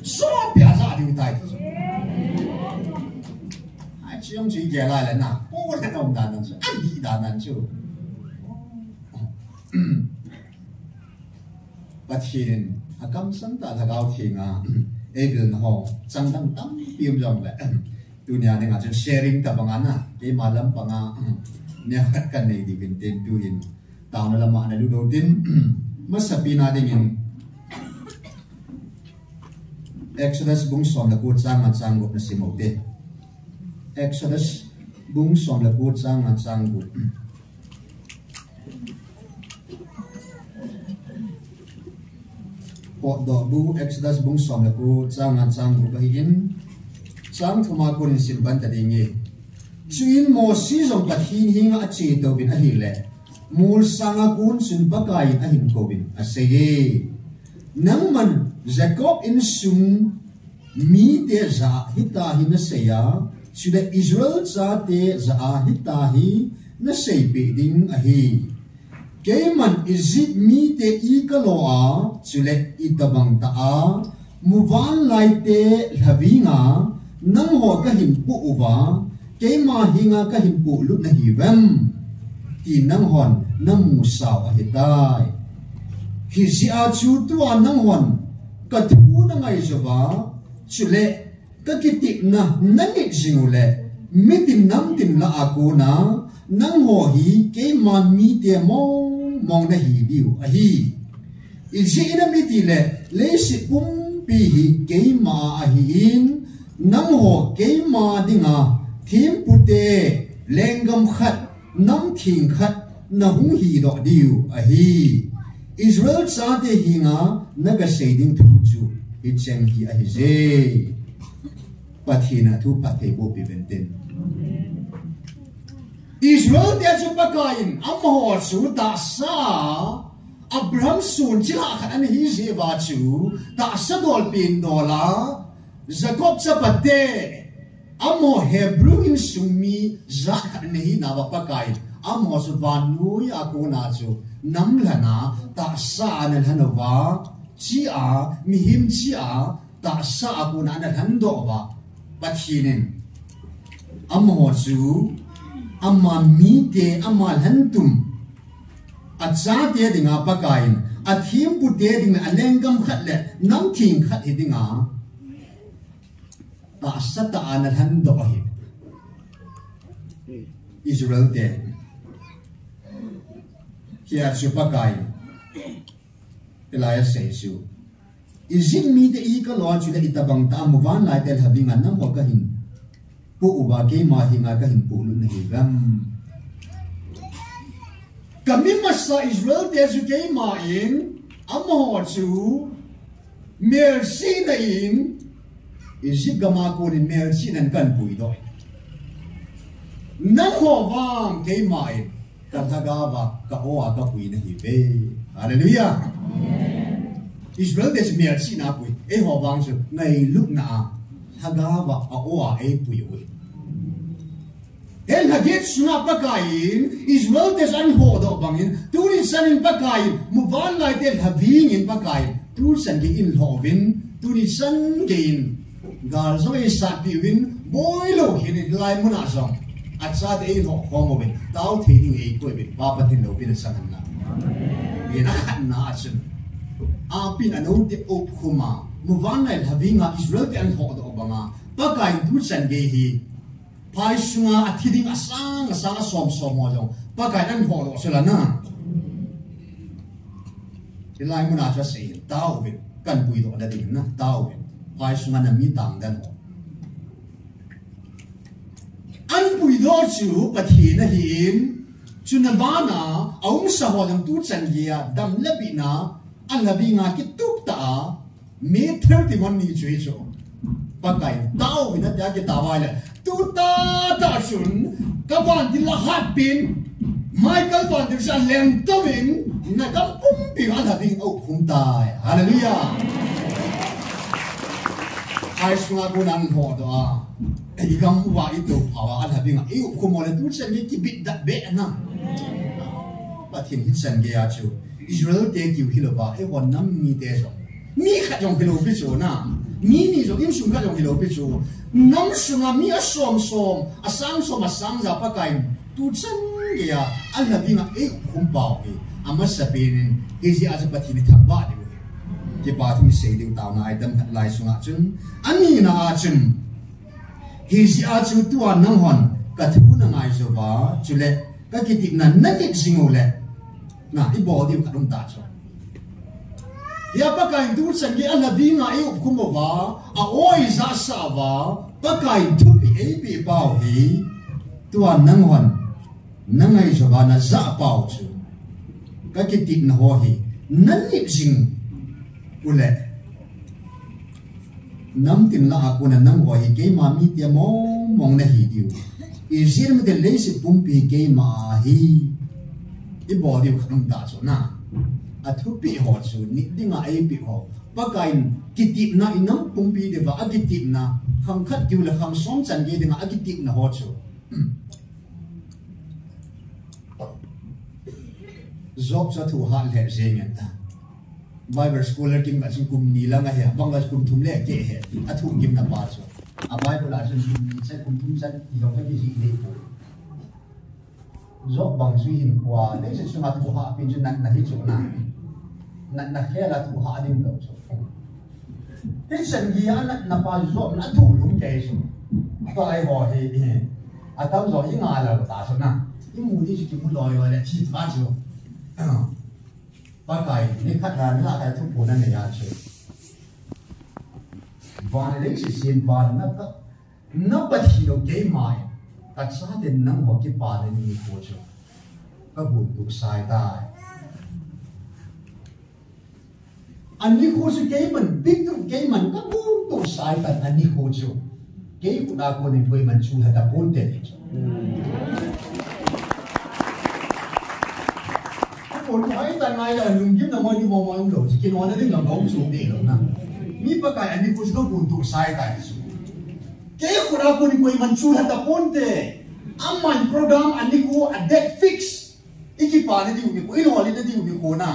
Sopi a ja diu tai ti chu. Ai, chiang chi gel lai le na. Pou le na um dan nan chu. A di dan nan chu. Pathen in a kamchang tah Lhagao Theng a, ei vilna ho, chang dang tampi um jong le. Tunia dinga chun sharing tabang a na, keima lampang a, neo khat kan nei diu vin tin tu in, taona lama na lut u tin, masapen a dingin, Exodus bung som le ko chang nga chang gup na sim u te. Exodus bung som le ko chang nga chang gup. Potdoh bu Exodus bung som le ko chang nga chang gup ahin, chang thum a kon in sim pan ta ding e. Chuin Mosi jong Pathen henga ache touvin ahile, molsang a kon chun Pakai in ahin kouvin asei e. Nangman Jacob insung mite jah a hitia hi nasei a, chule Israel chate jah a hitia hi naseipeh ding ahi. Keiman Egypt mite i kalo a, chule itobang tah a, muvanlaite lhaving a, nangho kahin poh uva, keima henga kahin pohlut nahiuvem, ti nanghon namusau ahitai. Hijeh a chu tua nanghon ka thu na ngaijouva, chule ka kitepna na nit jing uleh, mitin namtin lah a kona, nangho hi keima mite mongmong nahi diu ahi. Ijeh inem itile, leiset pumpi hi keima a ahin, nangho keima dinga thempute, lenggam khat, namtheng khat nahung hidoh diu ahi. Israel chate henga nagasei ding thu chu hicheng hi ahije. Pathen in athu phattheiboh peh uvin tin. Israel te chu Pakaiyin amaho chu tahsa, Abraham sun chilhah khat ana hijeh uva chu tahsa dolpeh in dol a, Jacob chapate, amaho Hebrew insung mi jat khat ana hinauva Pakaiyin amaho chu vannoi a kona chu namlhen a tahsa ana lhen uva, chi a, mihem chi a tahsa a kona ana lhendoh uva, Pathen in amaho chu ama mite, ama lhentum, achate dinga Pakaiyin athempute dinga alenggam khat le namtheng khat hi dinga tahsa tah a ana lhendoh ahi. Israel te, hia chu Pakaiyin hilai asei chu, Egypt mite ikalou a chule itobang tah a muvanlaite lhavinga nangho kahin poh uva, keima henga kahin polut nahiuvem? Kami masa Israel te chu keiman, amaho chu melchihna in, Egypt gam a konin melchihnan kahin puidoh. Nangho vang keiman, ka lhagao a, ka aw a kapui nahiuve. Hallelujah. Israel te chu melchihna a pui, eiho vang chu ngailutna a, lhagao a, a aw a eipui uve. Hilai lhaget sunga Pakaiyin Israel te chu ahin hodoh bangin, tuni chanin Pakaiyin, muvanlaite lhavingin Pakaiyin tuchan geiyin lhoh uvin, tuni chan geiyin gal jong eisatpeh uvin, boilou hin hilai muna jong achate eilhoh khom uvin, tao thei ding eikoi uvin, Pa Pathen loupina chang hen lang. Hia khatna a chun, apin anoute aupkhum a, muvanlai lhavinga Israel te ahin hodoh banga, Pakaiyin tuchan gei hi phai sunga athi ding asang asang a som som ho jong Pakaiyin ahin hodoh chu lana. Hilai muna chu asei, taovin, kahin puidoh nading na, taovin. Phai sunga nami tangden ho ahin puidoh chu Pathen ahin, chuna bana aumsa ho jong tuchan geiya dam le bihna a lhavinga kitup tah a May thirty-one ni chu hichu. Pakaiyin taovin atia kitao uva ahile, tu tahtah chun ka vantil ahatpeh in, Michael vantil chu alengtou vin, nagam pumpi a lhaving aupkhum tai. Hallelujah. Phai sunga kona ahin hodoh a, igam uva itoh phah uva, alhavinga eiupkhum uleh tuchan gei kibitdah beh na. Pathen hichan geiya chu Israel te kiu hilouva, eiho nam mite jong, mi khat jong hilou pi chu na, mi ni jong, insung khat jong hilou pi chu, nam sunga mi asom som, asang som, asang ja Pakaiyin tuchan geiya alhavinga eiupkhum pau hi, amasapen in hijeh a chu Pathen ithangvah diu hi. Kipa thu isei diu taona item khat lai sunga chun, anina a chun, hijeh a chu tua nanghon ka thu nangaijouva, chule ka kitepna nanit jing uleh, na, ibol diu khat um ta chu. Hia Pakaiyin tuchan gei alhavinga eiupkhum uva, a aw eijahsah uva, Pakaiyin thupeh eipeh pau hi, tua nanghon nangaijouva najah pau chu, ka kitepna ho hi nanit jing uleh, namtin lah a kona nangho hi keima mite mongmong nahi diu, Israel mite leiset pumpi keima ahi, ibol diu khat um ta chu na. Athupeh ho chu nit dinga eipeh ho, Pakaiyin kitepna, inam pumpi dinga akitepna, khang khat kiu le khang som chan gei dinga akitepna ho chu, Job chu athu hat lheh jeng in ta. Bible scholar kim khat chun kum ni lang ahi, bang khat kum thum le keh ahi, athu gimna pa chu. A Bible a chun kum ni chan, kum thum chan ti jong kakijih deh poi. Job bang chu hinkhoa leiset sunga thu hat pen chu natna hi chu na. Natna khel a thu hat ding lou chu. Christian hi a natna pa chu jom na thu lum kei chu. Tua eiho hi, hi. Atam jo hi nga la ta chu na. I mu ni chu ki mu loi loi le thi ba chu. Pakai, ni khat na ni la kai thu pu na ne ya chu. Van le si sin van na ka. Na Pathen u keima in, ka chaten nangho kipana nikho chu ka guntoh sai tai. Anikho chu keiman, bit u keiman ka guntoh sai tai anikho chu. Kei khut a konin koiman chu lha ta ponte. Kei khut a konin koiman chu lha ta ponte. Aman program anikho a date fix. I kipana diu nikho, i lolhinna diu nikho na.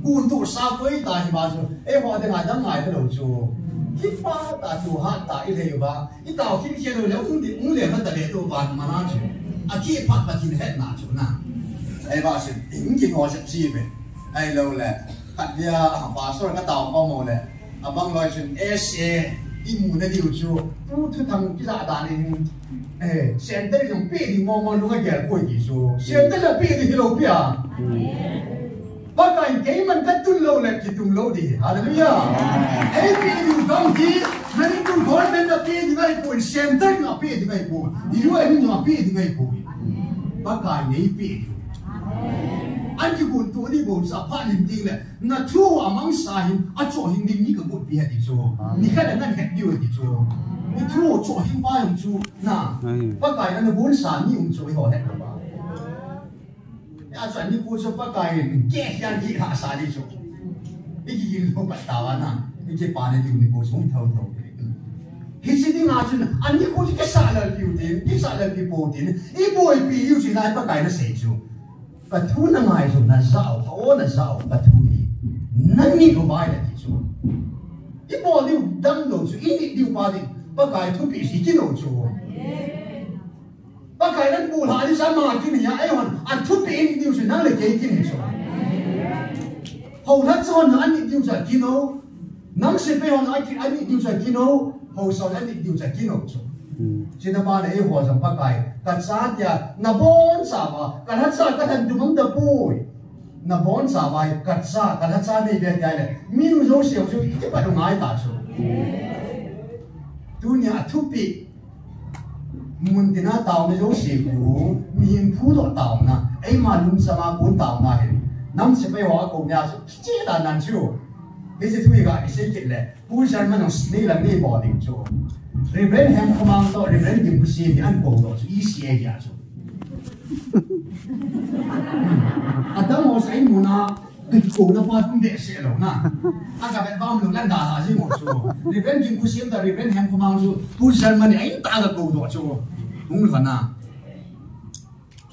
Guntoh sa koi ta hi ba chu. Eiho dinga dang ngai lou chu. Kipa ta tu ha ta i lei ba. I tao khin khin lou le ung di, ung le ma ta le tu ba ma na chu. A kipah Pathen hetna chu na. Ei ba chu, ung ki ho se chi be. Ei lou le. Khat dia, a, pastor ka tao pa mo le. Abang loi chun S A i mu na diu chu. Tu thu thang kila da ni. Eh, center jong pe di mo mo lu ka gel koi di chu. Center la pe di hi lou pia. Pakai keiman ka tun lou le ki tun lou di. Hallelujah. Ei pe di gam di. Mani tu gol men da pe di ngai koi. Center na pe di ngai koi. Di lu ai ni na pe di ngai koi. Pakai nei pe di. An ki guntoh ni bo sa pha lim ding le. Na thu a mangsa hin, a cho hin ding ni ka gunpi ha ti chu. Ni khat a nan het diu ti chu. Ni thu cho hin pa yong chu. Na. Pakai na gunsa ni um chu i ho het ba. Ya sa ni ku chu Pakai ke hian ki ha sa ni chu. I ki yin ho pa ta wa na. I ki pa ni diu ni ku chu thau thau. Hi si ding a chu na. An ni ku chu ki sa la piu te, ki sa la pi po te. I boi pi yu si lai Pakai na sei chu. Ka thu na ngai chu na zau, ka o na zau, ka thu ni. Na ni lo bai na ti chu. I bol diu dam lo chu, i ni diu pa di. Pakai thupi si ki lo chu. Pakai nan bu la ni sa ma ki ni ya, ei hon, a thupi i ni diu chu, na le ke ki ni chu. Ho na chu na ni diu chu ki lo. Nang se pe hon a ki, a ni diu chu ki lo. Ho sa a ni diu chu ki lo chu. China ba le ei ho jong Pakai, ka cha tia, na bon sa ba, ka lha cha ka than tu mang da pui. Na bon sa ba, ka cha, ka lha cha nei be tia le, mi nu jo siau chu, ki pa du ngai ta chu. Tunia thupi, mun tina tao na jo siau, mi hin phu do tao na, ei ma lum sa ma kun tao na hin. Nam se pe ho a ko nia chu, chi da nan chu. Hi se thu i ga, i se kit le. Pu Sherman jong nei lang nei bol ding chu. Reverend Hemkhomang toh Reverend Gimkhusiam hi an ko doh chu, E C A hi a chu. Adam ho sa in muna, ka ko na pa tum de se lo na. A ka bet bam lo lan da la ji mo chu. Reverend Gimkhusiam toh Reverend Hemkhomang chu, Pu Sherman ni ai ta ka ko doh chu. Hung lo na.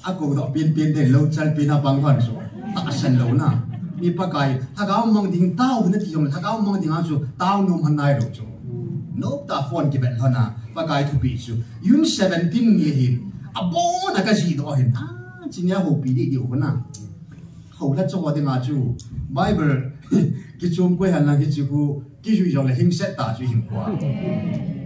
A ko doh pin pin de lo chal pin a bang hon chu. Tahsan lo na. Mi Pakai, lhagao mang ding tao na ti jong, lhagao mang ding a chu, tao nom han nai lo chu. Nop ta phone ki bet hon a, Pakai thupi chu. June seventeen ni hin, a bon a ka ji doh hin. A, chi nia ho pi di di ho na. Ho la cho ding a chu. Bible, ki chum koi han lang ki chu ku. Kijui jong le himset ta chu him kua.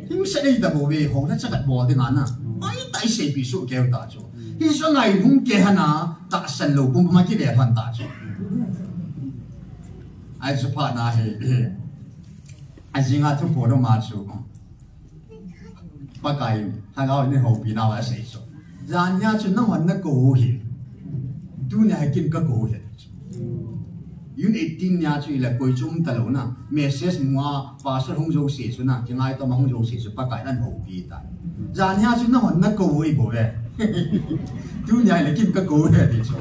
Himset ei ta bo ve, ho na chakat bol ding a na. Ai, tai sei pi su keu ta chu. Hi so ngai lung ke hana, tahsan lo pum pum a ki le hon ta chu. Ai chu pha na he, he. A jing a thu po no ma chu. Pakai, lhagao in houpi nau a sei chu. Jan nia chu nang hon na ko hi. Tunia hi kin ka ko hi. June eighteen nia chu ila koi chu um ta lo na. Message mua pastor hung jo se chu na. Ki ngai to ma hung jo se chu Pakai nan houpi ta. Jan nia chu nang hon na ko hi bo ve. Tunia ila kin ka ko hi ti chu.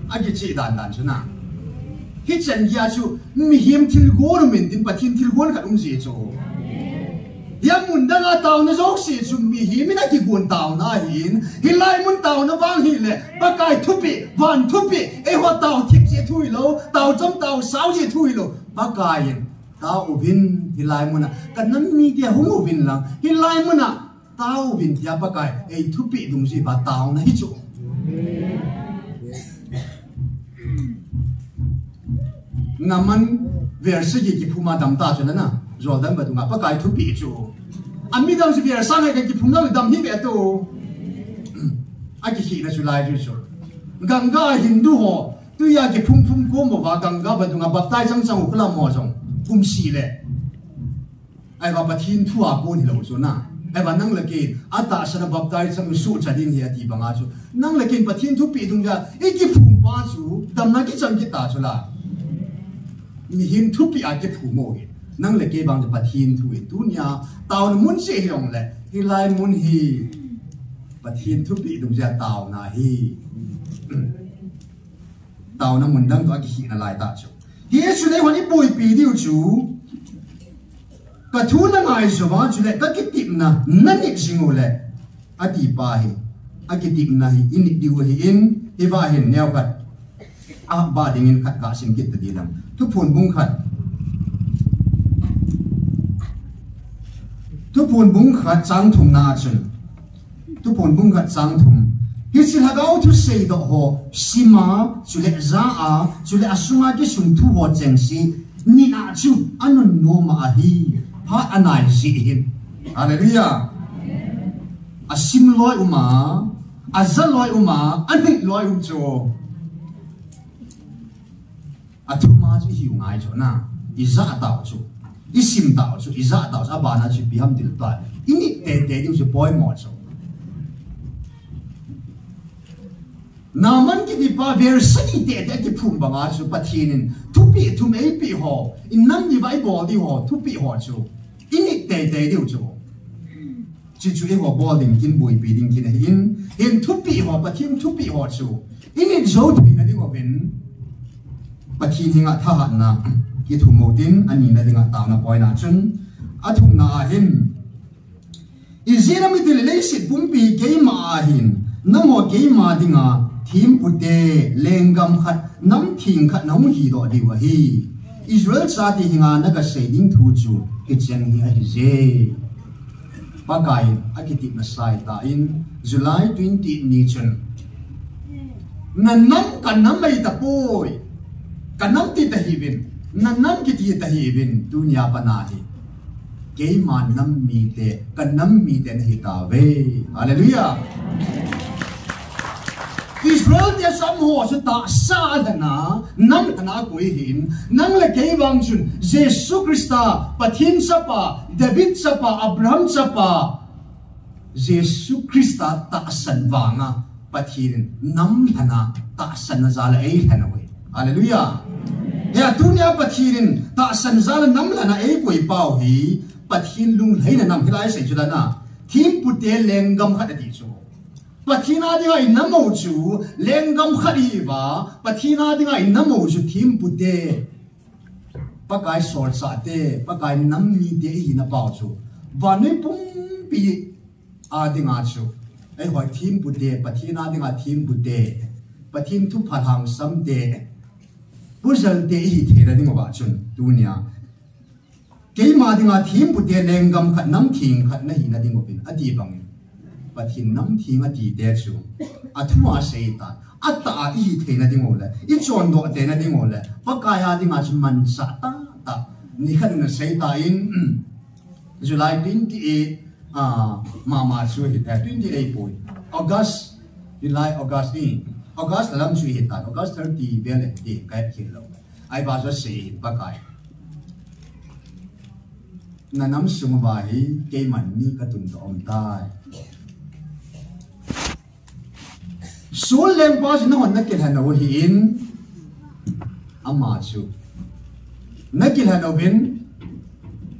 A ki chi dan dan chu na. Hi chen kia chu mihem thil gon um in tin Pathen thil gon khat um ji chu. Hia mun dang a tauna jouse chu mihem in a kigon tauna ahin, hilai mun tauna vang hile, Pakai thupeh, van thupeh, eiho tau thip jeh thu hilou, tau chom tau sao jeh thu hilou, Pakai in, tao uvin, hilai mun a, ka nam mite hung uvin lang, hilai mun a, tao uvin tia Pakai, ei thupeh dungjuiya tauna hi chu. Naaman verse ki kiphuma dam ta chu na na. Jordan vadunga Pakai thupeh chu. Amidang chu vetsah ngai kakiphum lou dam hi ve tu. Akikhehna chu lai chu chu. Ganga Hindu ho tuiya kiphum phum kom uva Ganga vadunga baptize chang chang u khulam ho jong. Kum seh le. Ahivang Pathen thu a kon hilou chu na. Ahivang nang le kei, atahsan a baptize chang u suhcha ding ahi ati banga chu. Nang le kei Pathen thupeh dungjui a, ikiphum pa chu, damna kichang kit ta chu la. Mihem thupeh a kiphum u hi. Nang le kei vang chu Pathen thu hi. Tunia, taona mun seh hijongle. Hilai mun hi. Pathen thupeh dungjui a taona hi. Taona mun dang toh akikhehna lai tah chu. Hiche chu nei hon iboipi diu chu. Ka thu na ngaijou a chule ka kitepna na nit jing u le. Ati pa hi. Akitepna hi init diu ahin, hiva hin neo khat. Abah dingin khat kasim kit ta ding lang. Thuphon bung khat. Thuphon bung khat chang thumna a chun. Thuphon bung khat chang thum. Hiche lhagao thusei doh ho, sima, chule ja a, chule asunga kisun thu ho chengse, nit a chu anunnom ahi, phat anai jeh hin. Hallelujah. Asim loi um a, aja loi um a, anit loi um chu. Athum a chu ihiu ngai chu na. Ija tau chu. Isim tau chu. Ija tau chu. Abana chu ipi ham til ta. Init teitei diu chu poimo chu. Naaman kiti pa verse ni teitei kiphum banga chu Pathen in thupeh thum eipeh ho. Inam ni vai bol diu ho. Thupeh ho chu. Init teitei diu chu. Chuchu eiho bol ding kin boipi ding kin ahin, hin thupeh ho, Pathen thupeh ho chu. Init jou theina ding uvin. Pathen henga thahatna kithum u tin, anina dinga taona poina chun. Athumna a hin. Ijeh inem itile leiset pumpi keima a hin. Nangho keima dinga thempu te lenggam khat, nam theng khat nahung hidoh diu ahi. Israel chate henga nagasei ding thu chu hicheng hi ahije. Pakai in akitepna sai tan in July twenty ni chun. Na nam ka nam ahitapoi. Ka nam ti tahih uvin. Na nam kiti tahih uvin. Tunia pat ahi. Keima nam mite, ka nam mite nahi tauve. Hallelujah. Israel te sam ho chu tahsa lhana, nam lhana akoi ahin, nang le kei vang chun, Jesu Christa, Pathen chapa, David chapa, Abraham chapa, Jesu Christa tahsan vanga, Pathen in nam lhana tahsanna jal a eilhen uve. Hallelujah. Hia tunia Pathen in tahsan jal a nam lhana eikoi pau hi, Pathen lunglhaina nam hilai sei chu lana. Thempu te lenggam khat ati chu. Pathen a dinga inam u chu, lenggam khat ihiuva, Pathen a dinga inam u chu thempu te. Pakai solchah te, Pakai nam mite ihina pau chu. Vannoi pumpi a dinga chu. Eiho thempu te, Pathen a dinga thempu te. Pathen thupha lhangsam te. Pujal te ihi theina ding uva chun, tunia. Keima dinga thempu te lenggam khat nam theng khat nahina ding uvin, ati bangin. Pathen nam theng ati te chu. Athu a sei tan. Atah a ihi theina ding u le. Ichondoh theina ding u le. Pakai a dinga chu manchah tahtah. Nikhat in asei tan. July twenty-eight, ah, mama chu hi, eh, twenty-eight poi. August, July, August ni. August lam chu hitan. August thirty vel hi, kahet khel lou. Ahivang chu asei hi Pakai. Na nam sung uva hi, keiman ni katun toh um tai. Saul lengpa chu nahon nakilhen u ahin, ama chu. Nakilhen uvin,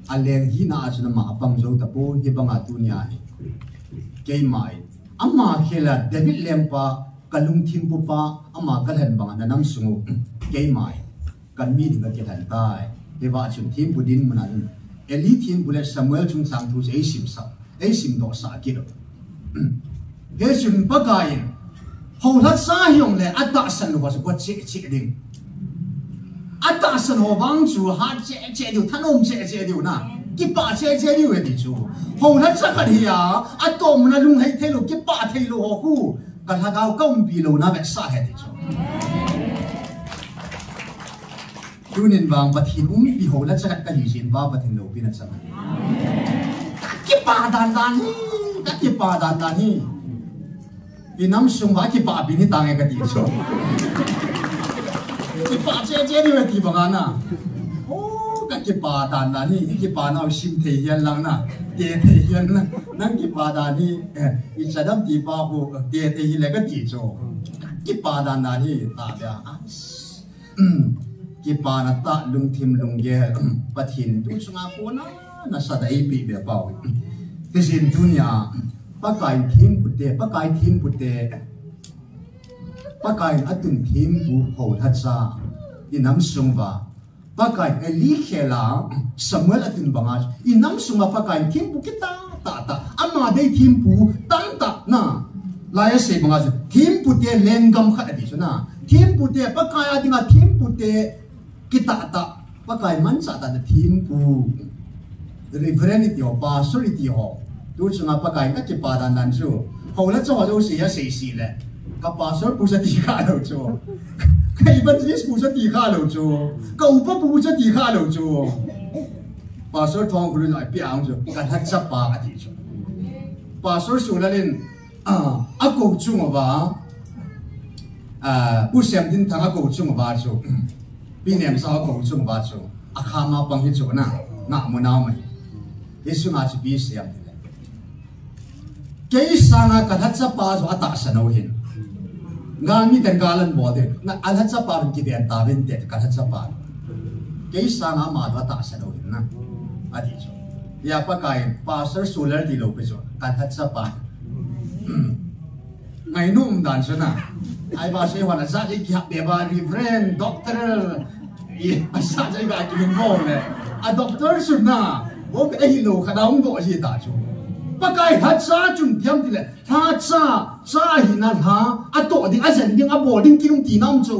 aleng hina a chun ama apang jou tapon, hibanga tunia hi. Keima in. Ama khel a David lengpa, kalungthim pupa, ama kalhen banga na nam sung u. Keima in. Kami ding kakilhen tai. Hiva chun thempu dinmun a chun. Eli thempu le Samuel chungchang thu chu eisimsah. Eisimdohsah kit u. Hichun Pakai in. Hoilai cha hijongle atahsan lou ho chu go cheh cheh ding. Atahsan ho vang chu hat cheh cheh diu, thanom cheh cheh diu na. Kipah cheh cheh diu e ti chu. Hoilai cha khat hi a, atomna lunglhai thei lou, kipah thei lou ho khu. Ka lhagao ka umpi louna vetsah ahi ti chu. Tunin vang Pathen umpi ho la chakhat kahi jin ba Pathen loupina chang. Ka kipa dan dan hi, ka kipa dan dan hi. I nam sung va kipa pi ni tange ka ti chu. Kipa che che ni ve ti banga na. Oh, ka kipa dan dan hi, kipa na sim thei hian lang na. Te thei hian na. Nang kipa dan hi, eh, i chadam ti pa ko te thei hi le ka ti chu. Kipa dan dan hi ta bia. Kipana tah lungthim lunggel, Pathen tu chunga kona nasa dai pi be pau. Tijin tunia, Pakai thempu te, Pakai thempu te, Pakai atun thempu ho lhacha, i nam sung va, Pakai Eli khela, Samuel atun banga, i nam sung va Pakai thempu kita, ta, ta, ama dei thempu, tam ta, na, lai a sei banga, thempu te lenggam khat ati chu na, thempu te, Pakai a dinga thempu te, Kitah tah, Pakai manchah tah na thempu. Reverend iti ho, pastor iti ho. Tu chunga Pakai ka kipa dan dan chu. Ho la chu ho lo si ya sei si le. Ka pastor pu sa ti kha lo chu. Ka evangelist pu sa ti kha lo chu. Ka upa pu sa ti kha lo chu. Pastor Thongkholun a pi ang chu. Ka lhacha pa ati chu. Pastor Sulalin Ah, a ko chung uva, ah, Pu Siamdinthang a ko chung uva chu, Pi Nemsau a ko chung uva chu, a khama pang hi chu na, nga mu nau mai. Hi sunga chu Pi Siamdin le. Kei sanga ka lhacha pa chu a tahsan u hin. Nga mi ten ka lan bol de, na a lhacha pa ki den ta vin te ka lhacha pa. Kei sanga ma chu a tahsan u hin na. A ti chu. Ya Pakai, Pastor Sulalin ti lo pe chu, ka lhacha pa. Ngainom dan chu na. Ai ba sei hon a jat i kihap be ba Reverend, Doctor, i a jat i ba kimin bol le. A Doctor chu na. Bo ka hi lo kha dong do ji ta chu. Pakai lhacha chun thiam ti le. Lhacha, cha hi na lha. A to ding, a jen ding, a bol ding kilung ti nam chu.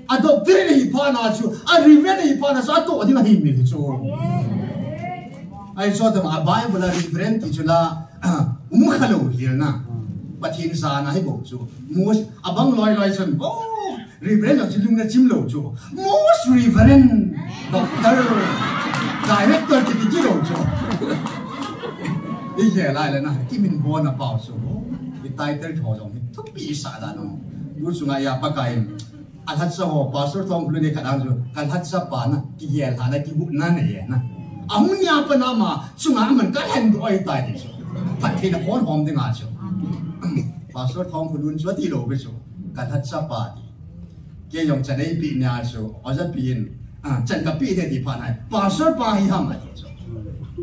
A Doctor hi pha na chu. A Reverend hi pha na chu. A to ding a hi mi chu. Ai chu tam a Bible a Reverend ti chu la. Ah, um kha lo hil na. Pathen zana hi bo chu. Mus, a bang loi loi chun. Oh, Reverend lo chu lung na chim lo chu. Most Reverend Doctor Director ti ti lo chu. I ye lai le na. Ki min bo na pau chu. I title tho jong hi. Thupi sa da no. Bu chu nga ya Pakai. A lhacha ho, Pastor Thongkholun ni khat ang chu, ka lhacha pa na, ki yel ha na, ki bu na ne ye na. A hung nia pa na ma, chunga man ka hen do ai tai ni chu. Phat thei na khon hom ding a chu. Pastor Thongkholun chu ti lo be chu, ka lhacha pa ti. Kei jong cha nei pi nia chu, o ja pi in, a, chan ka pi de ti pha nai. Pastor pa hi ham a ti chu.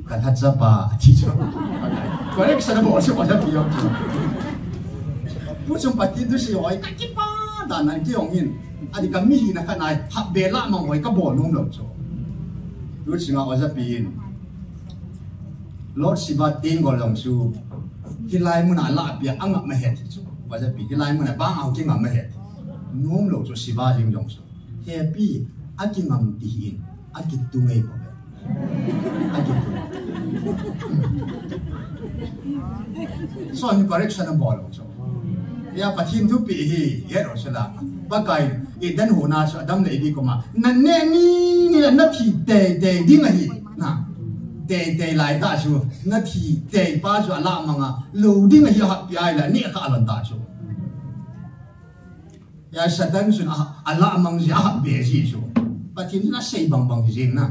Ka lhacha pa, a ti chu. Correction a bo chu, o ja pi jong chu. Pu chung Pathen thu sei hoi, ka kipa dan nan kei jong hin. Ani ka mi hina kha nai, hap be la mang hoi ka bol nom lo chu. Tu chinga o ja pi in. Lord Shiva Tengol jong chu. Hilai mun a la pi a ngam ma het chu. O ja pi, hilai mun a bang au ki ngam ma het. Nom lo chu Shiva jing jong chu. Hepi, a ki ngam ti hin, a ki tu ngei ko be. A ki tu. So, ni correction a bol lo chu. Ya Pathen thu pi hi, ye ro sala. Pakai, i dan hu na chu Adam le Evi ko ma. Na ne ni, ni na thi te, te ding a hi. Na. Te, te lai ta chu. Na thi te pa chu a la manga. Lo ding a hi hap pi ai la, ni kha lon ta chu. Ya Satan chun a, a la mang ji, a hap be ji chu. Pathen chun a sei bang bang ji na.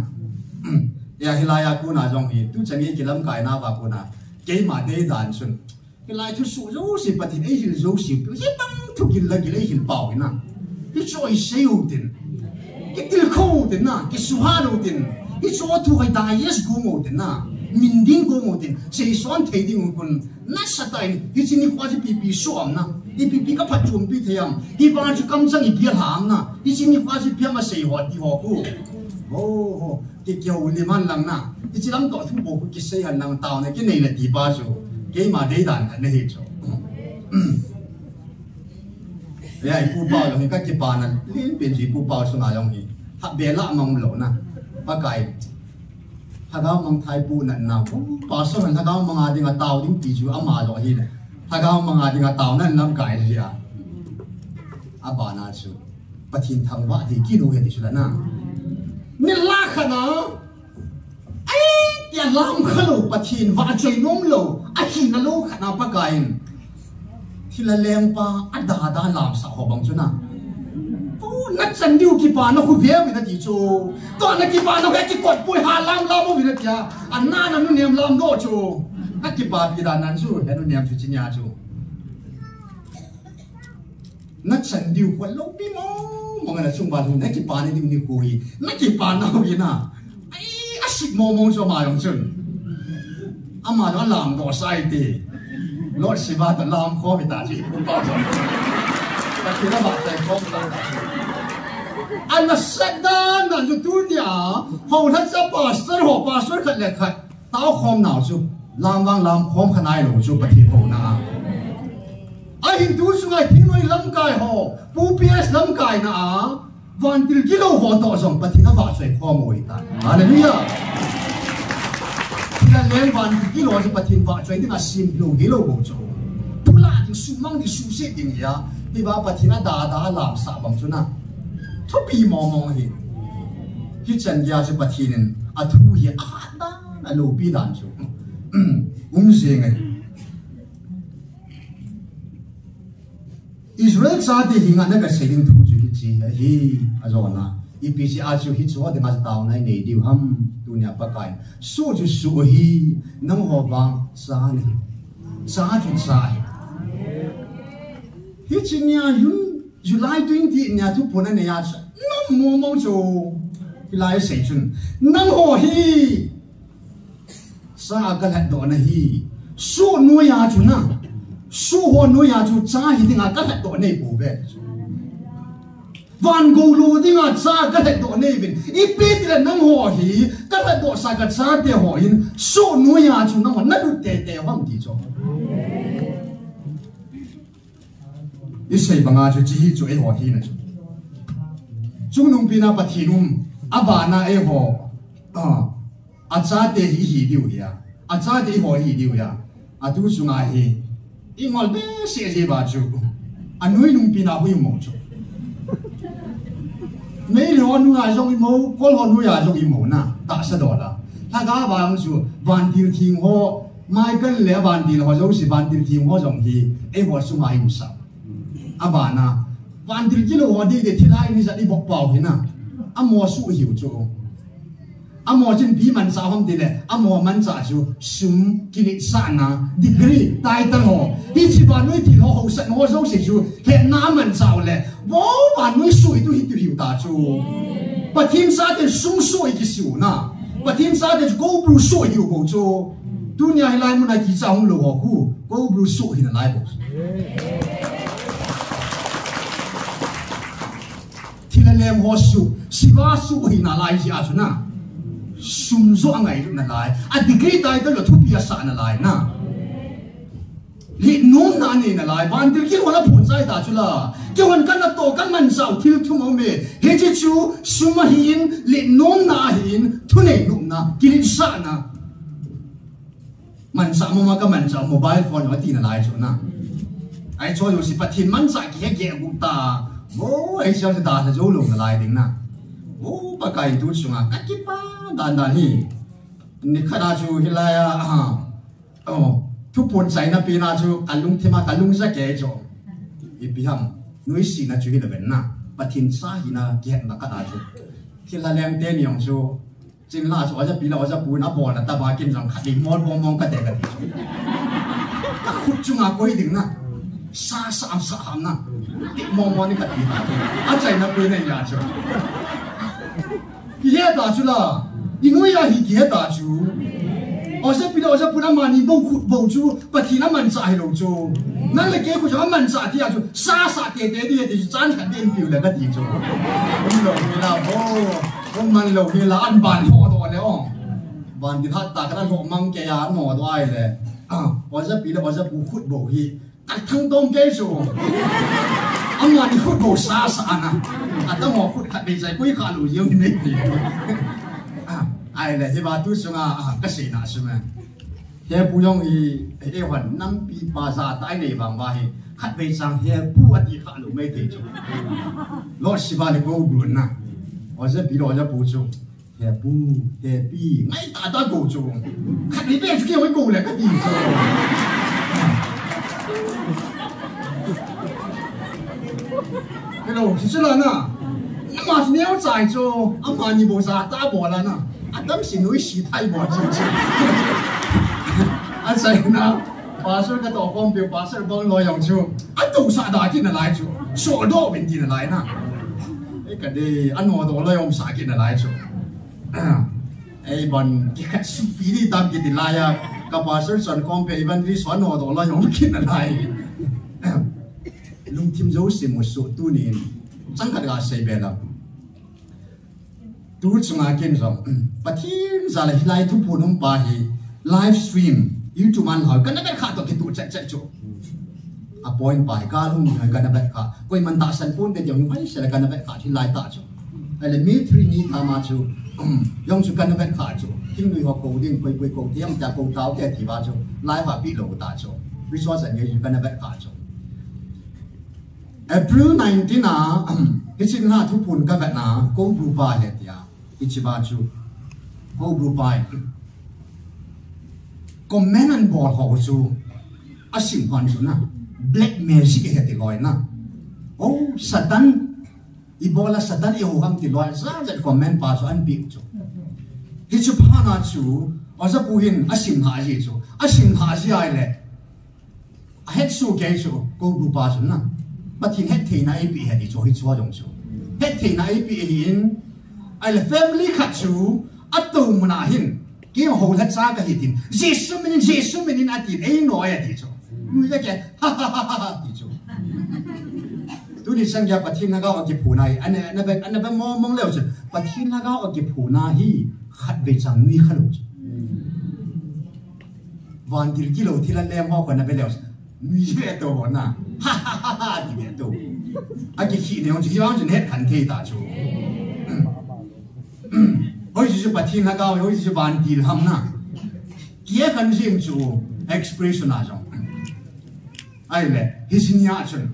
Ya hilai a kona jong hi, tu chan nge kilam kai na va kona. Keima dei dan chun. Hilai thu su jouse, Pathen ei hil jouse. Hi bang thu gil la gil ei hil pau hi na. Hi chu ei sei u tin. Ki til kho u tin na. Ki suha u tin. Hi chu thu hai da yes gu mo tin na. Min ding gu mo tin. Sei son thei ding u kun. Nasa tah in, hiche nikho chu ipi ipi soh am na, ipi ipi ka phatchompi thei am, hiche vang chu kamchang ipi a lha am na, hiche nikho chu ipi ham a sei ho ti ho khu. Ho, ho, ki kihoulim hen lang na, hiche lam toh thu bou khu kisei hen lang taona kinei le ti pa chu, keima deidan khat na hi chu. Hia i Pu Pau jong hi ka kipana, len pen chu i Pu Pau sunga jong hi, hap be la mang lou na, Pakai. Lhagao mangthai pu natna, pastor han lhagao manga dinga tao ding ti chu ama jong hi le. Lhagao manga dinga taona lamkai jia. Abana chu. Pathen thangvah thei kit u ahi ti chu la na. Nilhah khat na, ai, tia lam kha lou, Pathen vahchoi nom lou, ahina lou khat na Pakaiyin thilha lengpa adada lamsah ho bang chu na. Tu nachan diu kipana khu veu in ati chu. Tua nakipana khu kikot poi, ha lam lam uvin atia. Ana nanu nem lam doh chu. Akipapi dan nan chu, he nu nem chu chinia chu. Nachan diu khu loupi mong mong, nachung vah lhung, nakipana diu nikho hi. Nakipana uvin a. Ai, asip mong mong chu ama jong chun. Ama jong alam doh sai te. Lord Shiva toh lam khom hita chu. Pathen avahchoi khom ta. Ana sat dan nan chu tunia. Houlhacha pastor ho, pastor khat le khat. Taokhom nau chu, lam vang lam khom kha nailou chu Pathen houna a. Ahin tu chunga thingnoi lamkai ho, Pu P S lamkaina a, vantil gilou ho toh jong Pathen avahchoi khom u ahitai. Hallelujah. Thilha leng vantil gilou chu Pathen vahchoi dinga sem lou hilou bou chu. Pula ding, sumang ding, suhset ding ahi a. Hiva Pathen adada lamsah bang chu na. Thupi mong mong ahi. Hichan geiya chu Pathen in athu hi ahat dan, aloupi dan chu um jing e. Israel chate henga na kasei ding thu chu hiche ahi, ajona. Ipi jeh a chu hiche ho dinga taona inei diu ham, tunia Pakai. Soh chu soh ahi, nangho vang cha nahi. Cha chu cha ahi. Hiche nia hin July twenty nia thuphon anei a chu, nom mong mong chu. Hilai sei chun, nangho hi cha a kalhatdoh nahi. Soh noiya chu na, soh ho noiya chu cha hi dinga kalhatdoh nei pouve. Van gou lou dinga cha kalhatdoh nei uvin. Ipi tile nangho hi kalhatdohsa kachate ho hin soh noiya chu nangho nalut teitei u ham ti chu. Isei banga chu hiche hi chu eiho hina chu. Chungnungpina Pathen um, abana eiho, a, achate hi ihi diu ahi a. Achate eiho ihi diu ahi a. Atu chunga hi ingol behseh jeh uva chu, anoi nungpina hui mo chu. Meitei ho noiya jong imo, Kol ho noiya jong imo na, tahsa dola. Lhagao vang chu, vantil theng ho, Michael le vantil ho jouse, vantil theng ho jong hi, eiho sunga imusah. Abana, vantil gilou ho deidei thilha in ijat ivop pau hi na. Amaho soh hiu chu. Amaho chun ipi manchah ham tile, amaho manchah chu sum, kiletsahna, degree, title ho. Hiche vannoi thil ho, haosatna ho jouse chu, hetna amanchah u le, vo vannoi soh hi tu hi tu hiu ta chu. Pathen chate sum soh hi kisei u na. Pathen chate chu koubru soh hiu bou chu. Tunia hilai muna kicha hung lou ho khu, koubru soh hi nalai bou. Thilha leng ho soh, Shiva soh hi nalai jeh a chu na. Sum joh angailutna lai. A degree, title joh thupi asahna lai na. Lhitnomna anei nalai. Vantil gilou ho la phun chai ta chu la. Keihon kana toh, kamanchah u thil thum aume. Hiche chu sum ahin, lhitnomna ahin, thunei nopna, kiletsahna. Manchah mama kamanchah mobile phone ati nalai chu na. Ahi chu jouse Pathen manchah kihe geh gu ta. Vo, ahi chu dalha jou lou nalai ding na. Vo, Pakai tu chunga kakipa dan dan hi. Nikhat a chu hilai a, a, o, thuphon chaina pena chu kalungthim a kalung ja kei chu. Ipi ham, noisena chu hile ven na. Pathen cha hina kihetna khat a chu. Thilha leng teni jong chu. Chinla chu, oja pi le oja pu in abolna tah a kin jong khat ding mol mong mong kate kati chu. Kakhut chunga koi ding na. Sa sa am sa ham na. Ti mong mong ni kati ta chu. Achaina pu nei ya chu. Kihe ta chu la. Inoi a hi kihe ta chu. Oja pi le oja pu in amani bou khut bou chu. Pathen amanchah hilou chu. Nang le kei khu jong amanchah tia chu. Sa sa tete di ti chu chan khat ding piu le kati chu. Umlou hila bo. Umman lou hila an ban ho do le o. Vantil hat ta kana lou mang kei a mo do ai le. A, oja pi le oja pu khut bou hi. Ka thang tom kei chu. Amani khut bou sa sa na. Atamo khut khat bei jai koi kha lou jeng nei. A, ai le hiva tu chunga, a, kasei na chu me. Hepu jong hi, eihon nampi pa jat a inei vang uva hi, khatvei chang hepu ati kha lou maithei chu. Lord Shiva le kou bru na. Oja pi, oja pu chu. He pu, he pi, ngai ta ta kou chu. Khat ni pe chu kei hoi kou le kati chu. Hello, si chu la na. Ama si neo chai chu. Ama ni bo sa ta bo la na. Adam si nui si thai bo chu chu. Achai na. Pastor ka to kom pe pastor bang lo yong chu. Atu sa da kin na lai chu. So do bin tin na lai na. E ka de ano do lo yong sa kin na lai chu. Ei ban ki khat su pi di tam ki di lai a. Ka pastor son kom pe evangelist so ano do lo yong kin na lai. Lungthim jo si mu su tu ni. Chang khat ga sei be la. Tu chunga kin jong, Pathen jal a hilai thuphon um pa hi live stream, YouTube an hoi, kana vet kha to kitu chet chet chu. A point pa hi ka lung hi kana vet kha. Koiman tahsan ponte ti hoi sela kana vet kha chu hilai ta chu. Ale mi three ni tha ma chu, um, jong chu kana vet kha chu. Thingnoi ho kou ding, koi koi kou tiam ta kou tao te ti ba chu. Live a pi lo ta chu. Resource an ye chu kana vet kha chu. April nineteen a, um, hichi na thuphon ka vet na, kou bru pa he tia. Hichi ba chu, kou bru pa e. Comment an bol ho chu, a sim hon chu na, black magic he ti loi na. Oh, Satan, i bol a Satan i ho ham ti loi, ja ja comment pa chu an pi chu. Hichi pa na chu, oja pu hin a sim ha ji chu, a sim ha ji ai le. A het su kei chu, kou bru pa chu na. Pathen het theina ei pi he ti chu, hi chu jong chu. Het theina ei pi hi in, ai le family khat chu, a to muna hin, ki ho la cha ka hi tin. Jesu minin, Jesu minin a tin, ei no e ti chu. Nu ya ke, ha ha ha ha ha ti chu. Tu ni sang ya Pathen na ga o ki phu na hi, ana, ana be, ana be mo mong leo chu. Pathen na ga o ki phu na hi, khat be chang nui kha lo chu. Vantil kilo thil a lem ho ko na be leo. Nui ve to bo na. Ha ha ha ha ti ve to. A ki khi ne ong chi vang chu net khan thei ta chu. Hoi chu Pathen na ga hoi chu vantil ham na. Kia khan jing chu expression a jong. Ai le, hi sin ya chun.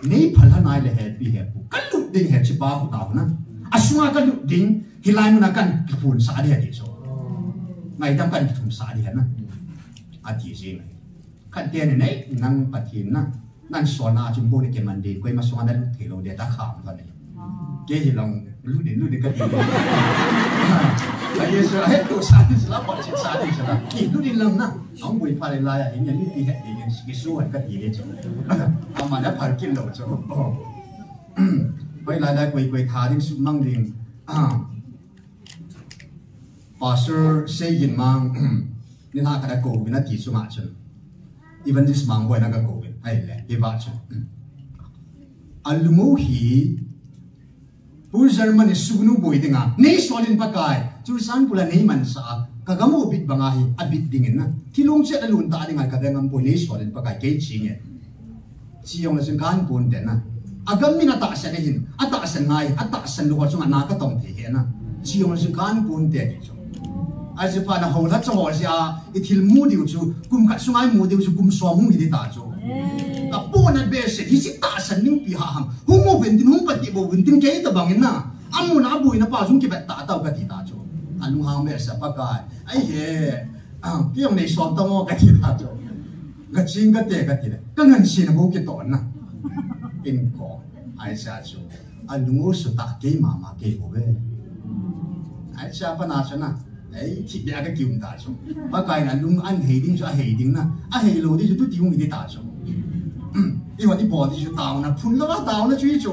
Nei phal ha nai le he pi he pu. Ka lut ding he chi pa hu ta na. A sunga ka lut ding, hilai mun a kan phun sa di he ti so. Ngai dam kan thum sa di he na. A ti jing. Khat te ni nei, nang Pathen na. Nan so na chun bo ni ke man di, koima sunga na lut thei lo de ta kham ta ni. Ke hi long, lut ding, lut ding ka ti. Ka ye so, he to sa di sa la, pa chi sa di sa la. Ki lut ding lang na. Ang bui pha le la ya, hin ya ni ti he, ni ki so han ka ti le chu. Ama na phal kin lo chu. Hoi lai lai koi koi tha ding su mang ding. Ah. Pastor Seiyin Mang, ni na ka da ko, na ti chu ma chun. Evangelist Mang boi na ka ko, ai le, hi ba chu. A lungu hi, Pu Germany sugnu boi dinga, nei solin Pakai, Churachandpur a nei man sa, ka gam u bit banga hi, a bit dingin na. Thilung chet a lun ta dinga, ka gam boi nei solin Pakai, kei chi nge. Chi jong le chun kan pon te na. A gam min a tahsan hin, a tahsan ngai, a tahsan lu ho chunga na ka tong thei he na. Chi jong le chun kan pon te ni chu. A chi pa na ho la chu ho sia, i thil mu diu chu, kum khat sunga i mu diu chu, kum som hung hi di ta chu. Ka pon a be se, hi si tahsan ning pi ha ham. Hung mo vin tin, hung pati bo vin tin kei ta bang in na. A mu na bui na pa jung ki bet ta tau ka ti ta chu. A lunghang be sa Pakai. Ai he, ah, ki jong nei som ta mo ka ti ta chu. Ka ching ka te ka ti le. Ka ngan si na bo ki to na. In ko. Ai sa chu. A lungu su ta kei mama kei bo ve. Ai sa pa na chu na. Ei, thi bia ka kium ta chu. Pakai na lung an hei ding chu a hei ding na. A hei lo ding chu tu ti hung hi di ta chu. I hon i bol di chu tao na. Phun lo a tao na chu i chu.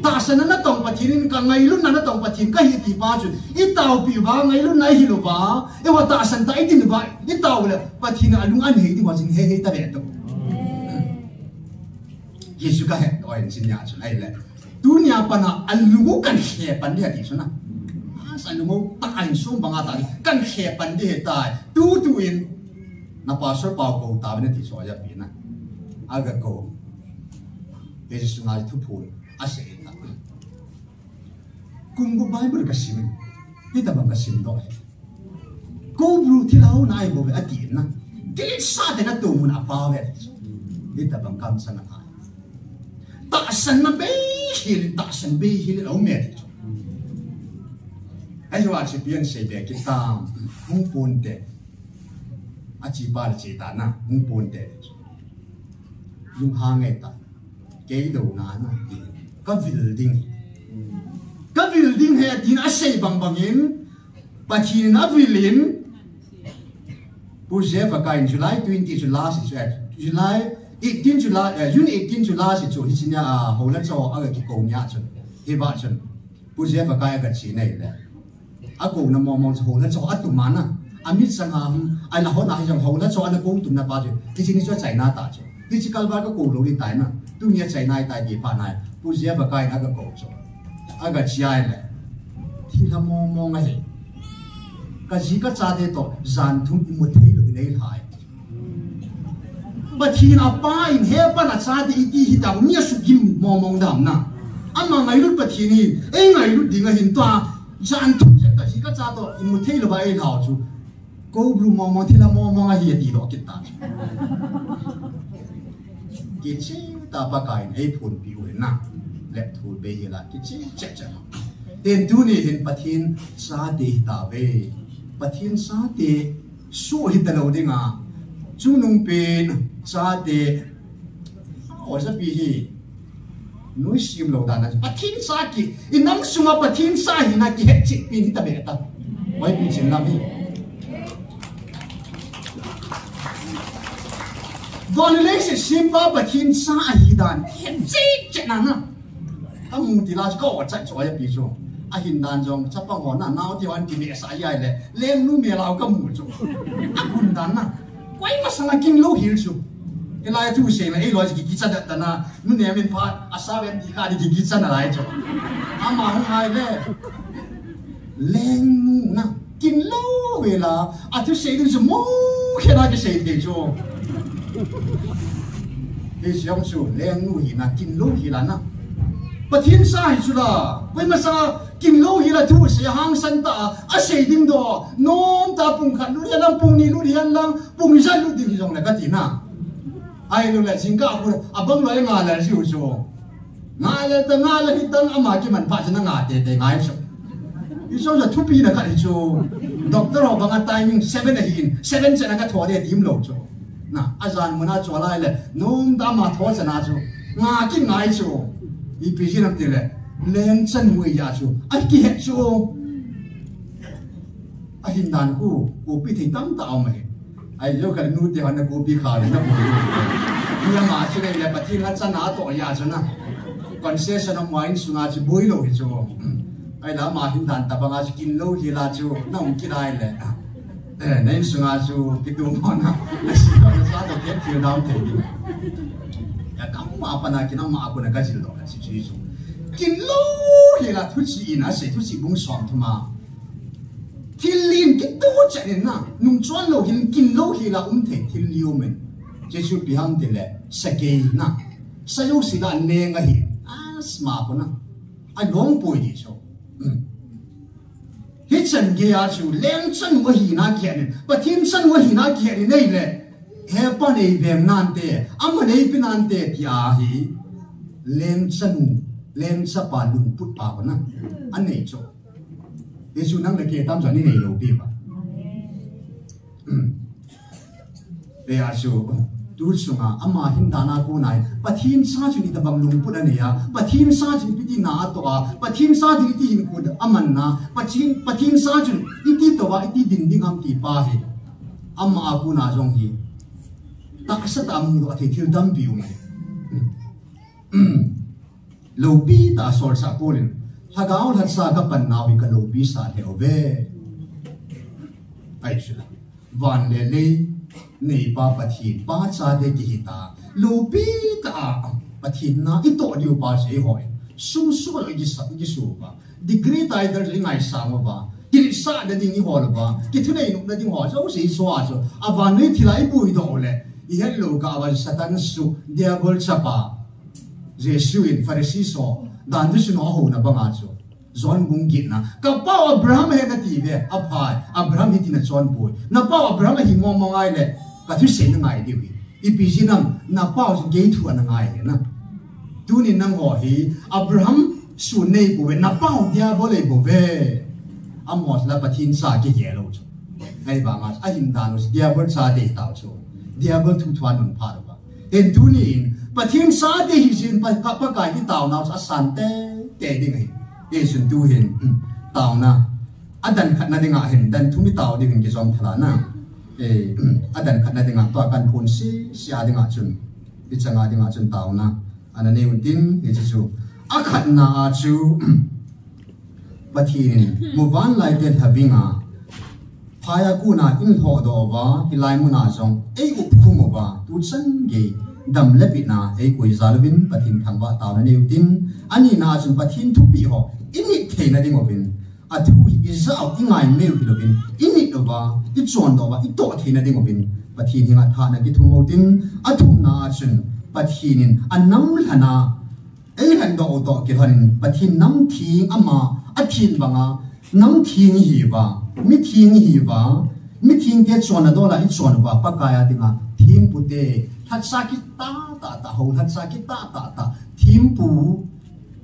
Tahsan na na tong Pathen in ka ngailutna na tong Pathen ka hi ti pa chu. I tao pi va ngailutna i hi lo va. I va tahsan ta i tin va. I tao le Pathen a lung an hei ding va jin hei hei ta ve to. Jesu ka he oi sin ya chu ai le. Tunia pana a lungu kan he pan di ha ti chu na. A sa lungu ta ai sum banga ta kan he pan di he ta. Tu tu in na pastor pau ko ta ne ti so ya pi na. A ga ko. Jesu ngai thuphon a se ta. Kum gu Bible ka sim. Hi ta bang ka sim do he. Ko bru thil hau nai bo ve a ti na. Delete sa te na tu mun a pa ve. Hi ta bang kam sa na ai. Tahsan na be Khel in tahsan bei hel in a um e ti chu. Ahi chu a chi pian sei be kit tam, hung pon te. A chi pa le chi ta na, hung pon te ti chu. Lung hang e ta. Kei do na na ti. Ka vil ding. Ka vil ding he tin a sei bang bang in. Pathen in a vil in, Pu Jeff a kai in July twenty chu last chu, eh, July eighteen chu la, eh, June eighteen chu last chu, hi chinia a, ho la cho a ga ki ko nia chu, hi ba chun, Pu Jeff a kai a ga chi nei le. A ko na mo mo chu ho la cho a tu ma na, a mi chang a, ai la ho na hi jong ho la cho a na ko tu na pa chu, hi chini chu China ta chu. Hichi kalval ka ko lo ni tai na. Tunia China i tai ti pa nai. Pu Jeff a kai na ka ko chu. A ka chi ai le. Thil a mong mong a hi. Ka ji ka chate to jan thum i mu thei lo nei lai. Pathen a pa in he pa na chate i ti hi ta mi a su kim mong mong dam na. Ama ngailut Pathen hi. Ei ngailut ding a hin to a. Jan thum se ka ji ka cha to i mu thei lo ba ei lau chu. Ko blu mong mong thil a mong mong a hi a ti lo kit ta. Kichi ta pa kai ei phun pi u na. Lep thu be hi la kichi che che. Ten tu ni hin Pathen chate hi ta ve. Pathen chate su hi ta lo ding a. Chungnung pen chate. O sa pi hi. Nui sim lo dan a Pathen cha ki, i nam sunga Pathen cha hi na ki het chik pin hi ta be ta. Wai pi chin lam hi. Don le se sim pa Pathen cha a hi dan het chik chik na na. Ka mu ti la ko cha cho ya pi cho. A hin dan jong cha pa ngo na nau ti wan ki me sa ya le. Leng nu me lau ka mu cho. A kun dan na. Koi masanga kin lo hil chu. Hilai thu se na, ei lo ki ki cha da na. Nu ne min pha, a sa ven ti ka di ki ki cha na lai chu. Ama hung hai le. Leng nu na. Kin lo ve la. A thu se ding chu mo khe na ki se te chu. Ei siang chu leng nu hi na kin lo hi la na. Pathen sa hi chu la. Koi masanga kin lo hi la thu se hang san ta. A se ding do. Nom ta pung khat lu yan lang pung ni lu yan lang. Pung ijat lut ding hi jong le ka ti na. Ai lu le jing ka pu a bang lo ai nga le jiu chu. Nga le ta nga le hi tan ama ki man pa chana nga te te ngai chu. I so ja thupi na ka hi chu. Doctor ho bang a timing seven a hi in. Seven chana ka tho de dim lo chu. Na a jan muna chu lai le. Nom ta ma tho chana chu. Nga ki ngai chu. I pi ji nam ti le. Len chan mui ya chu. Ai ki het chu. A hin dan khu, kopi thei tam ta om ahi. Ai jo kal nu te han kopi kha le na bu. Ni ama chu le le Pathen la chana to ya chu na. Concession of wine sunga chu bui lo hi chu. Ai la ma hin dan ta banga chu kin lo hi la chu na um ki lai le. Eh, na in sunga chu ki tu mo na. Na si ko na sa to ke thil dam thei ni. Ya kam ma pa na ki na ma ko na ka jil do ka chi chi chu. Kin lo hi la thu chi in a se thu chi bung som thu ma. Thil lin kit tu chan in na, nung chuan lo hin kin lo hi la um thei thil li um in. Jesu pi ham ti le, sa kei na. Sa yo si la neng a hi. Asma ko na. A long poi di chu. Hmm. Hi chan ge a chu, leng chan wa hi na kian in. Pathen chan wa hi na kian in nei le. He pa nei veng nan te, ama nei pi nan te ti a hi. Leng chan, leng cha pa lungput pa ko na. A nei chu. Jesu nang le kei tam jong ni nei lo pi ba. Hmm. Te a chu, tu chunga, ama hin dan a ko nai. Pathen sa chu ni ta bang lungput a nei a. Pathen sa chu pi ti na a to a. Pathen sa chu iti hin ko a man na. Pathen, Pathen sa chu iti to a, iti din ding ham ti pa hi. Ama a ko na jong hi. Taksa ta mu lo a thei thil dam pi u mai. Hmm. Lopi ta sol sa Paul in, Lhagao lhatsa ka pan nau hi ka lopi sa thei ve. Ai chu la. Van le lei, nei pa Pathen, pa cha te ki hi ta. Lopi ta a, Pathen na i to diu pa se hoi. Sum su lo i ki sa, i ki su pa. Degree title i ngai sa mo pa. Ki sa na ding i hol pa. Ki thu nei nuk na ding hol. So se so a so. A van nei thila i bui do le. I het lo ka van Satan su, Diabol chapa. Jesu in Pharisee so, dan du sino ho na banga chu. John bung git na. Ka pau Abraham he na ti ve, a phai, Abraham hi ti na chon poi. Na pau Abraham hi mo mo ngai le, ka thu se na ngai diu hi. I pi ji nam, na pau chu gei thu ana ngai he na. Tunin nangho hi Abraham sun nei bouve, napau Diabol ei bouve. Amaho la Pathen cha kigel lou chu. Ahivanga ahin dan u chu Diabol chate tao chu. Diabol thu thua nun pha lou va. Hin tunin Pathen chate hi jin pa, pa, Pakai kitaona chu asan teitei ding ahi. Hichun tuhin, hmm, taona. Adan khatna dinga hin, dan thum i tao ding hin kijom thala na. Eh, adan khatna dinga tua kan phun sese a dinga chun. I changa dinga chun taona. Ana nei u tin, hiche chu. Akhatna a chu, Pathen in, muvanlai te lhavinga. Phai a kona in lhohdoh uva, hilai muna jong, ei upkhum uva, tuchan gei, dam le bitna, ei koi jal uvin, Pathen thangvah taona nei u tin, anina a chun Pathen thupeh ho, i nit theina ding uvin, athu hi i ja u, i ngaimei u hilouvin, i nit uva, i chondoh uva, i toh theina ding uvin, Pathen henga thahna kithum u tin, athumna a chun, Pathen in, anam lhana, ei lhendoh u toh kilhonin, Pathen nam theng ama, athen banga, nam theng ihiuva, mi theng ihiuva, mi thengte chonna dola i chon uva, Pakai a dinga, thempu te, lhacha kitah tah tah, hou lhacha kitah tah tah, thempu,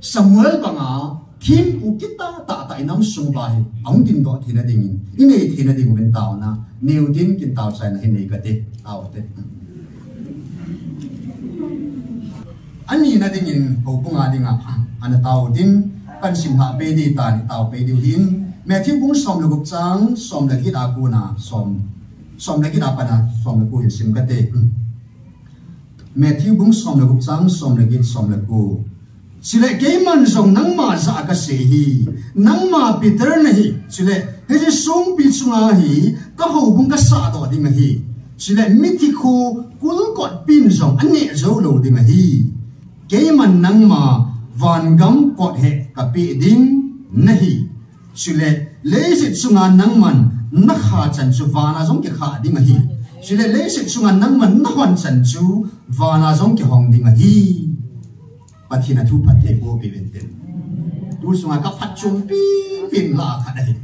Samuel banga, thempu kitah tah tah i nam sung uva hi, ahung dindoh theina dingin, i nei theina ding uvin taona, nei u tin kin tao chaina hi nei kate, tao te. Anina dingin, houbung a dinga, ana tao u tin, kan sim lhah pei di tan, tao pei diu hin, Matthew bung som le gup chang, som le get a kona, som, som le get a pat a, som le ko hin sim kate. Matthew bung som le gup chang, som le get, som le ko. Chule keiman jong nangma jah a kasei ahi, nangma Peter nahi, chule hiche songpi chunga hi ka houbung kasahdoh ding ahi. Chule mithi khu kulkot pin jong aneh jou lou ding ahi. Keiman nangma vangam kot he kapeh ding nahi. Chule leiset chunga nangman nakha chan chu vana jong kikha ding ahi. Chule leiset chunga nangman nahon chan chu vana jong kihong ding ahi. Pathen a thu phatthei boh peh uvin tin. Tu sunga ka phatchompi pin la khat ahi.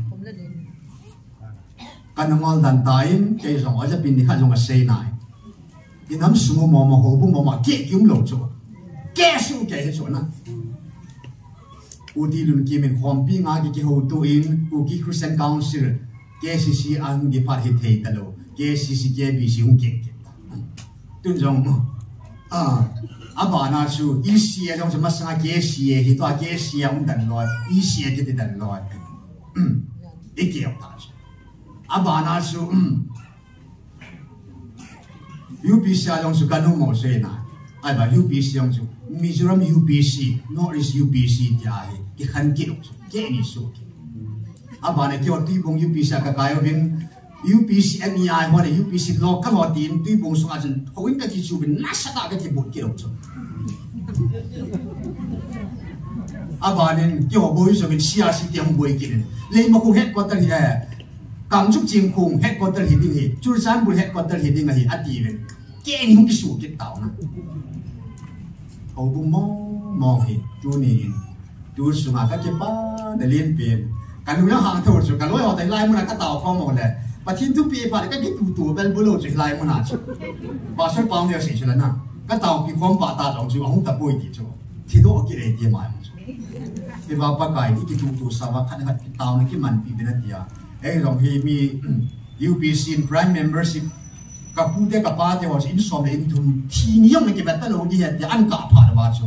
Kana ngol dan tan, kei jong, oja pin ni khat jong asei nai. I nam sung u mama, houbung mama, keh kium lou chu. Keh su keh hi chu na. U T Lunkim in khompi nga ki, kihoutoh in, Kuki Christian Council, K C C a hung kipat hithei talou. K C C, K B C hung keh keh. Tun jong, ah, abana chu, E C A jong chu masanga K C A hi tua, K C A um dan loi, E C A kiti dan loi. I keh ta chu. Abana chu, um, U P C a jong chu kanu mo se na. Ai ba U P C jong chu, Mizoram U P C, North East U P C tia hi, kikhen kit u chu, keh ni su kit. Abana keiho Tuibong U P C a kakai uvin, U P C M E I ho le U P C local ho tin, Tuibong sunga chun, houin kakichu uvin, nasatah a kakibol kit u chu. Abanin, keiho boi jong in C R C te hung boi kit in. Leimakhong headquarter hi, eh, Kangchup Chingkhong headquarter hi ding ahi, Churachandpur headquarter hi ding ahi, ati uvin. Kei ni hung kisu kit tau na. Houbung mong mong hi, tuni in. Tu sunga kakipana lenpen. Kalung ahang tho chu, kaloi ho toh hilai muna katao khom u le. Pathen thupeh phat le kakitutu bel bulou chu hilai muna chu. Pastor Pau Neo sei chu la na. Kataopi khom phat ta jong chu, ahung tapoi ti chu. Thidoh kit e ti mai chu. Hiva Pakai ni kitutu sava khat khat kitaona kimanpi bena tia. Ei jong hi mi, U P C in prime membership. Kapu te kapa te ho chu in som le in thum. Thi ni jong le kivet talou di he tia an kah phat uva chu.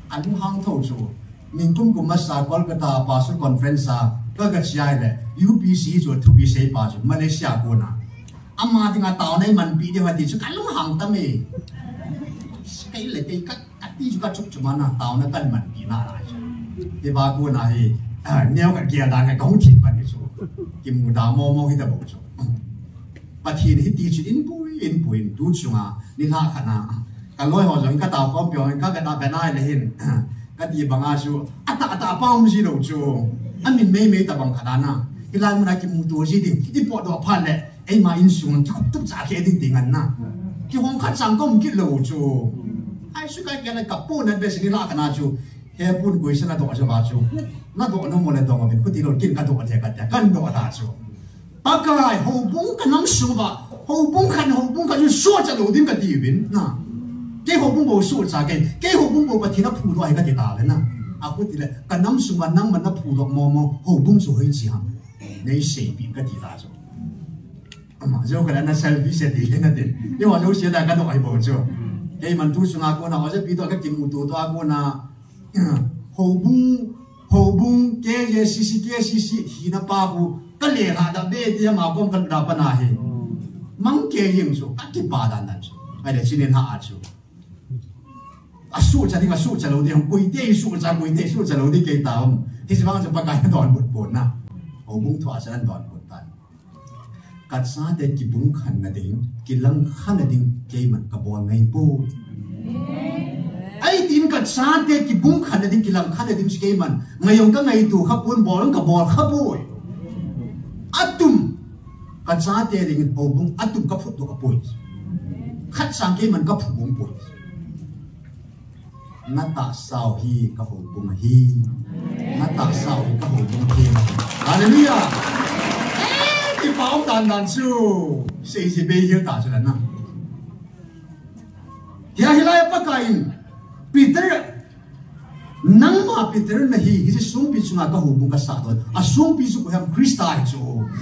Kalung hang tho chu. Ningkum kum masa Kolkata Pastor Conference a. Ka, kache a le. U P C chu thupi seipa chu. Malaysia kona. Ama dinga taona imanpi diu ahi ti chu kalung hang tam e. Kei le kei ka Kati chu kachuk chu mana taona kamanpi nalai chu. Hiva kona hi, ah, neo kagel dan kahung thip pan hi chu. Kimuda mong mong hita bou chu. Pathen hiti chu inpui, inpui, tu chunga, nilhah khat na. Kaloi ho jong katao khompi ho, ka, kata benai le hin. Kati banga chu, ata, ata pa um ji lou chu. Amin mei mei tabang khat na. Hilai muna kimuto ji ding, ipotdoh phat le. Eima insung kikhup tup cha khe ding ti ngan na. Kihong khat chang kaum kit lou chu. Ai su kai kena kapu na besi ni la kana chu. He pun koi sa nadoh chu ba chu. Nadoh nom mo le dong uvin khuti lou kin kadoh le kati a. Kandoh ta chu. Pakai houbung kanam sung uva. Houbung khat, houbung khat chu socha lou ding kati uvin na. Kei houbung bou suhcha kei, kei houbung bou Pathen in aphudoh ahi kati tale na. Akhu tile, kanam sunga nangman naphudoh momo houbung chu hoiche ham? Neiseipeh in kati ta chu. Ama, jo khat ana selfish e ti le na tin. Eiho jouse a kadoh ahi bou chu. Keiman tu sunga kona, oja pi toh kakimuto toh a kona, houbung, houbung, K J C C, K C C, hina pa khu, kalelhah da be ti ama kom kaluda pat na hi. Mang kei jeng chu, kakipa dan dan chu. Ahile chinin ha a chu. Asuhcha ding, asuhcha lou ding, koite suhcha, koite suhcha lou ding kei ta um. Hiche vang chu Pakai in adonbut pon na. Houbung thu a chu adonbut tan. Kachate kibungkhanna ding, kilangkhanna ding, keiman kabol ngai poi. Ahi tin kachate kibungkhanna ding, kilangkhanna ding chu keiman ngai jong kangaito kha pon, bol jong kabol kha poi. Atum, kachate ding houbung atum kaphutdoh poi. Khat sang keiman kaphudoh poi. Natahsau hi kahoubung ahi. Natahsau hi kahoubung ahi. Hallelujah. Eh, kipa um dan dan chu. Seiji bei hel ta chu la na. Hia hilai a Pakai in Peter, nangma Peter nahi, hiche songpi chunga kahoubung kasahdoh. Asongpi chu koi ham? Christa hi chu.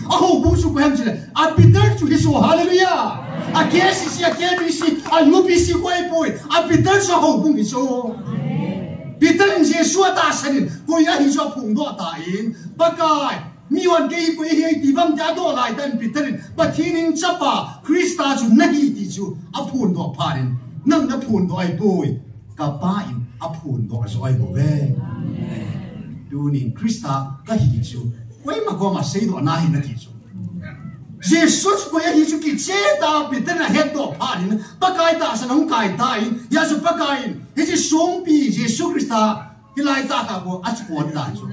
Ahoubung chu koi ham tile, a Peter chu hi chu. Hallelujah. A K C C, a K B C, a U B C koi poi. A Peter chu ahoubung hi chu. Peter in Jesu atahsan in, koi ahi chu aphongdoh tan, Pakai, mi hon kei hi koi ahi ti bang ti adoh lai tan Peter in, Pathen in chapa, Christa chu nahi ti chu aphondoh phat in, nang naphondoh ahi poi. Kapa in aphondoh ahi bou ve. Tunin Christa kahi chu koima koma seidoh nahi nati chu. Jesu chu koi ahi chu kicheh tah a Peter in ahetdoh phat in, Pakai tahsan ahung kai tan, hia chu Pakai in, hiche songpi Jesu Christa, hilai tah a koi a chu koi dan chu.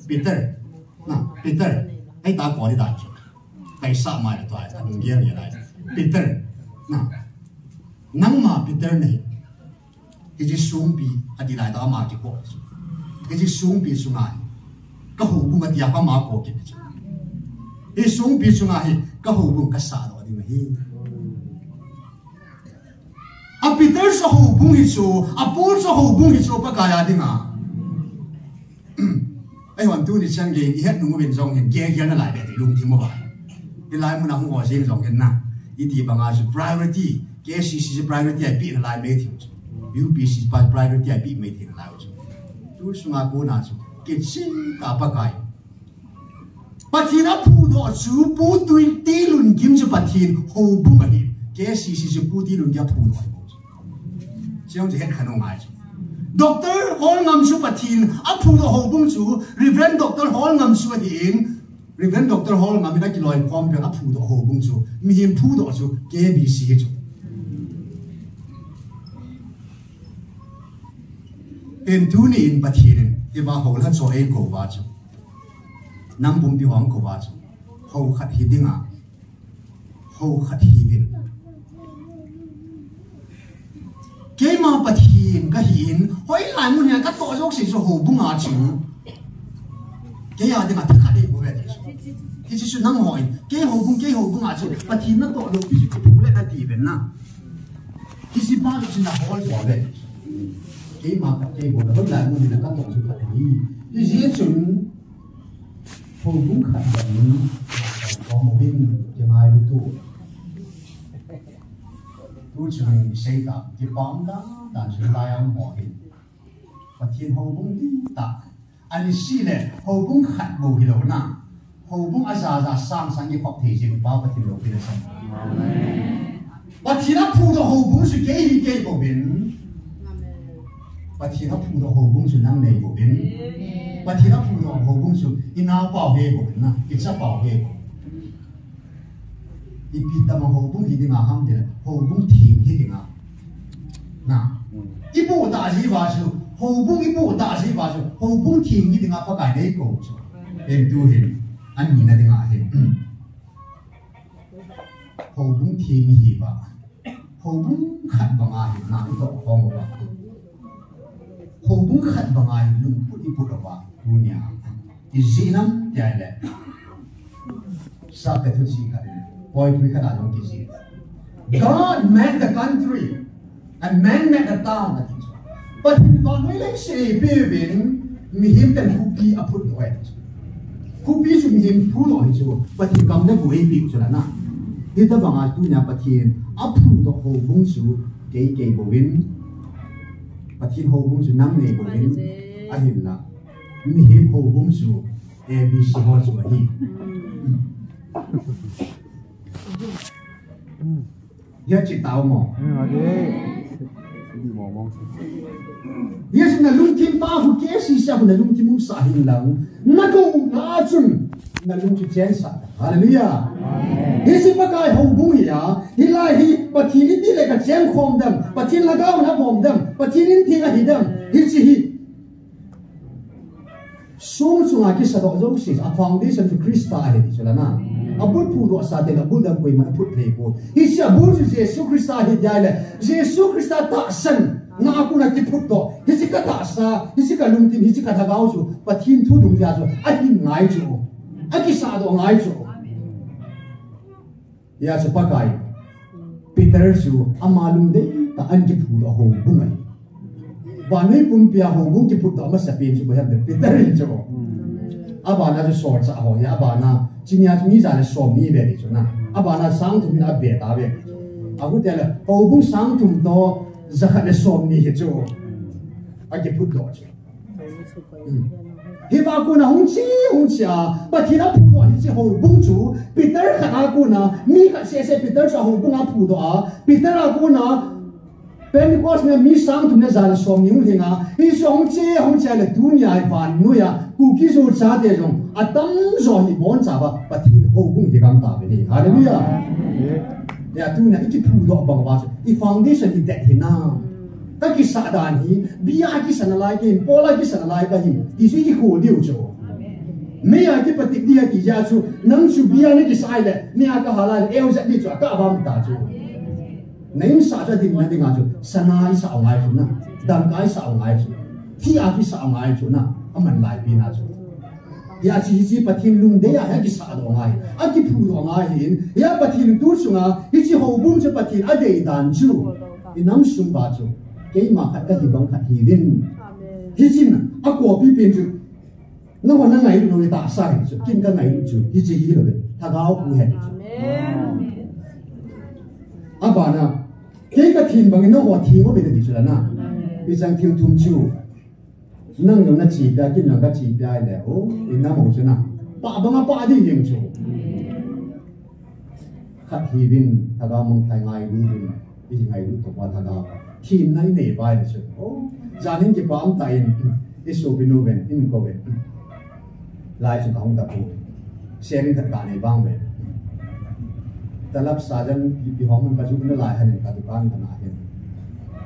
Peter. Na, Peter. Hei ta koi dan chu. Kaisah mai la tua, anung gel ni lai. Peter. Na. Nangma Peter nahi. Hiche songpi, ati lai tah a ama kikoi chu. Hiche songpi chunga hi kahoubung ati a ama koi kit chu. Hiche songpi chunga hi kahoubung kasahdoh ding ahi. A Peter chu houbung hi chu, a Paul chu houbung hi chu Pakai a dinga. Eihon tuni chan gei, ihet nung uvin jong hin, gel gel nalai be ti lungthim uva. Hilai muna hung ho jeng jong hin na. Iti banga chu priority, K C C chu priority a ipeh nalai mai thei u chu. U B C pa priority a ipeh mai thei nalai u chu. Tu sunga kona chu, kicheh tah a Pakai. Pathen aphudoh chu Pu Tui T. Lunkim chu Pathen houbung ahi. K C C chu Pu T. Lunkim aphudoh ahi. Chujong chu het kha nung ngai chu. Doctor Holngam chu Pathen aphudoh houbung chu Reverend Doctor Holngam chu ahin, Reverend Doctor Holngam in akiloikhom peh aphudoh houbung chu, mihem phudoh chu K B C hi chu. Tin tuni in Pathen in, tiva houlha chu eikou va chu. Nang pumpi hung kou va chu. Hou khat hi dinga. Hou khat hi vin. Keima Pathen kahin, hoilai mun hin katoh jouse chu houbung a chu. Kei a dinga thakhat hi bou ve ti chu. Hiche chu nang hon, kei houbung, kei houbung a chu. Pathen natoh lou pi chu kibung le nati ven na. Hiche pa chu nahol jo ve. Keima ka kei bou na hoilai mun hin katoh chu khat hi. Hijeh chun, houbung khat bang in, kom uvin, kingailu tu. Tu chun isei ta, kipah dan dan chun lai a um ho hi. Pathen houbung ding tah. Ani seh le, houbung khat bou hilou na. Houbung aja ja sang sang ikhop thei jing pa Pathen loupina chang. Pathen aphudoh houbung chu kei hi kei bouvin. Pathen aphudoh houbung chu nang nei bouvin. Pathen aphudoh houbung chu inaopau hi bouvin na, ichapau hi bouvin. Ipi tama houbung hi dinga ham tile, houbung theng hi dinga. Na. Iboh tah jeh uva chu, houbung iboh tah jeh uva chu, houbung theng hi dinga Pakai in eikou chu. Ahin tu hin, anina dinga hin. Houbung theng hi ba. Houbung khat banga hi na itoh khom uva. Houbung khat banga hi lungput iput uva. Tunia. Ijeh inem tia le. Sapte thu jih khat in. Poetry khat a jong kijih. God made the country. A man made a town, ati chu. Pathen vannoi leiset eipeh uvin, mihem ten khopi aphutdoh e, ati chu. Khopi chu mihem phudoh ahi chu, Pathen gam le gou eipeh u chu la na. Hitabanga tunia Pathen aphudoh houbung chu kei kei bouvin, Pathen houbung chu nang nei bouvin, ahinla mihem houbung chu A B C ho chu ahi. Hiche tao mo. Hiche nalungthim pa hu ke si sa hu nalungthim um sa hin lang. Na ko na chun nalungthim chen sa. Hallelujah. Hiche Pakai houbung hi a, hilai hi Pathen in ti le ka chen khom dem, Pathen lhagao na bom dem, Pathen in ti na hi dem. Hiche hi Song chunga kisadoh jouse, a foundation chu Christa ahi ti chu la na. Abul phudoh sa te abul dang koiman aphut thei poi. Hiche abul chu Jesu Christa ahi ti ahile, Jesu Christa tahsan na a kona kiphutdoh. Hiche ka tahsa, hiche ka lungthim, hiche ka lhagao chu Pathen thu dungjuia chu ahin ngai chu. Akisadoh ngai chu. Hia chu Pakai. Peter chu ama lungdei tah a kiphudoh houbung ahi. Vannoi pumpia houbung kiphutdoh amasapen chu koi ham ti Peter ahi chu. Abana chu solchah ho hi, abana chunia chu mi ja le som ni ve ti chu na. Abana sang thum in ave ta ve. Ahu te le houbung sang thum toh ja khat le som ni hi chu. Akiphutdoh chu. Hiva kona hung che, hung che a, Pathen aphudoh hiche houbung chu, Peter khat a kona, mi khat seh seh Peter chu a houbung a phudoh a, Peter a kona, Pentecost nia mi sang thum le ja le som ni hung lhing a, hichu hung che, hung che le tunia hi vannoia, Kuki Zo chate jong, atamjo hi boncha uva, Pathen houbung hi gam tave hi. Hallelujah. Hia tunia i kiphudoh bang uva chu, i foundation hi det hinam. Ka kisah dan hi, bia kisa nalai kahi, Paul a kisa nalai kahi, ti chu i kikhol diu chu. Mei a kipatik ding ahi ti jeh chu, nang chu bia na kisah le, mei a ka hal a le, eu jat ding chu, a ka bang ta chu. Na insah chu a dinna dinga chu, sana i sah u ngai chu na, dangka i sah u ngai chu, thih a kisah u ngai chu na, aman laipi na chu. Hia chu hiche Pathen lungdei a hi akisahdoh ngai, akiphudoh ngai hin. Hia Pathen tu chunga, hiche houbung chu Pathen adei dan chu. I nam sung uva chu. Keima khat kahi bang khat hiuvin. Hichun, akopi pen chu. Nangho na ngailut lou tahsa hi chu. Ken ka ngailut chu. Hiche hilou ve. Lhagao pu ahi chu. Abana. Kei ka them bangin nangho them uve ti chu la na. Hichang thil thum chu. Nang jong na chepi a, ken jong ka chepi a le, o, i nam ho chu na. Pah banga pah ding jeng chu. Khat hiuvin, lhagao mangthah ngailu uvin, i ngailu toh pa lhagao. Themna i nei uva le chu. O, jan in kipa um tan, i sopinu uvin, in ko uvin. Lai chu ka hung tapoi. Sharing khat kanei bang uve. Talap sa jong ipi hom in ka ju nalai hon in ka dukan kana hin.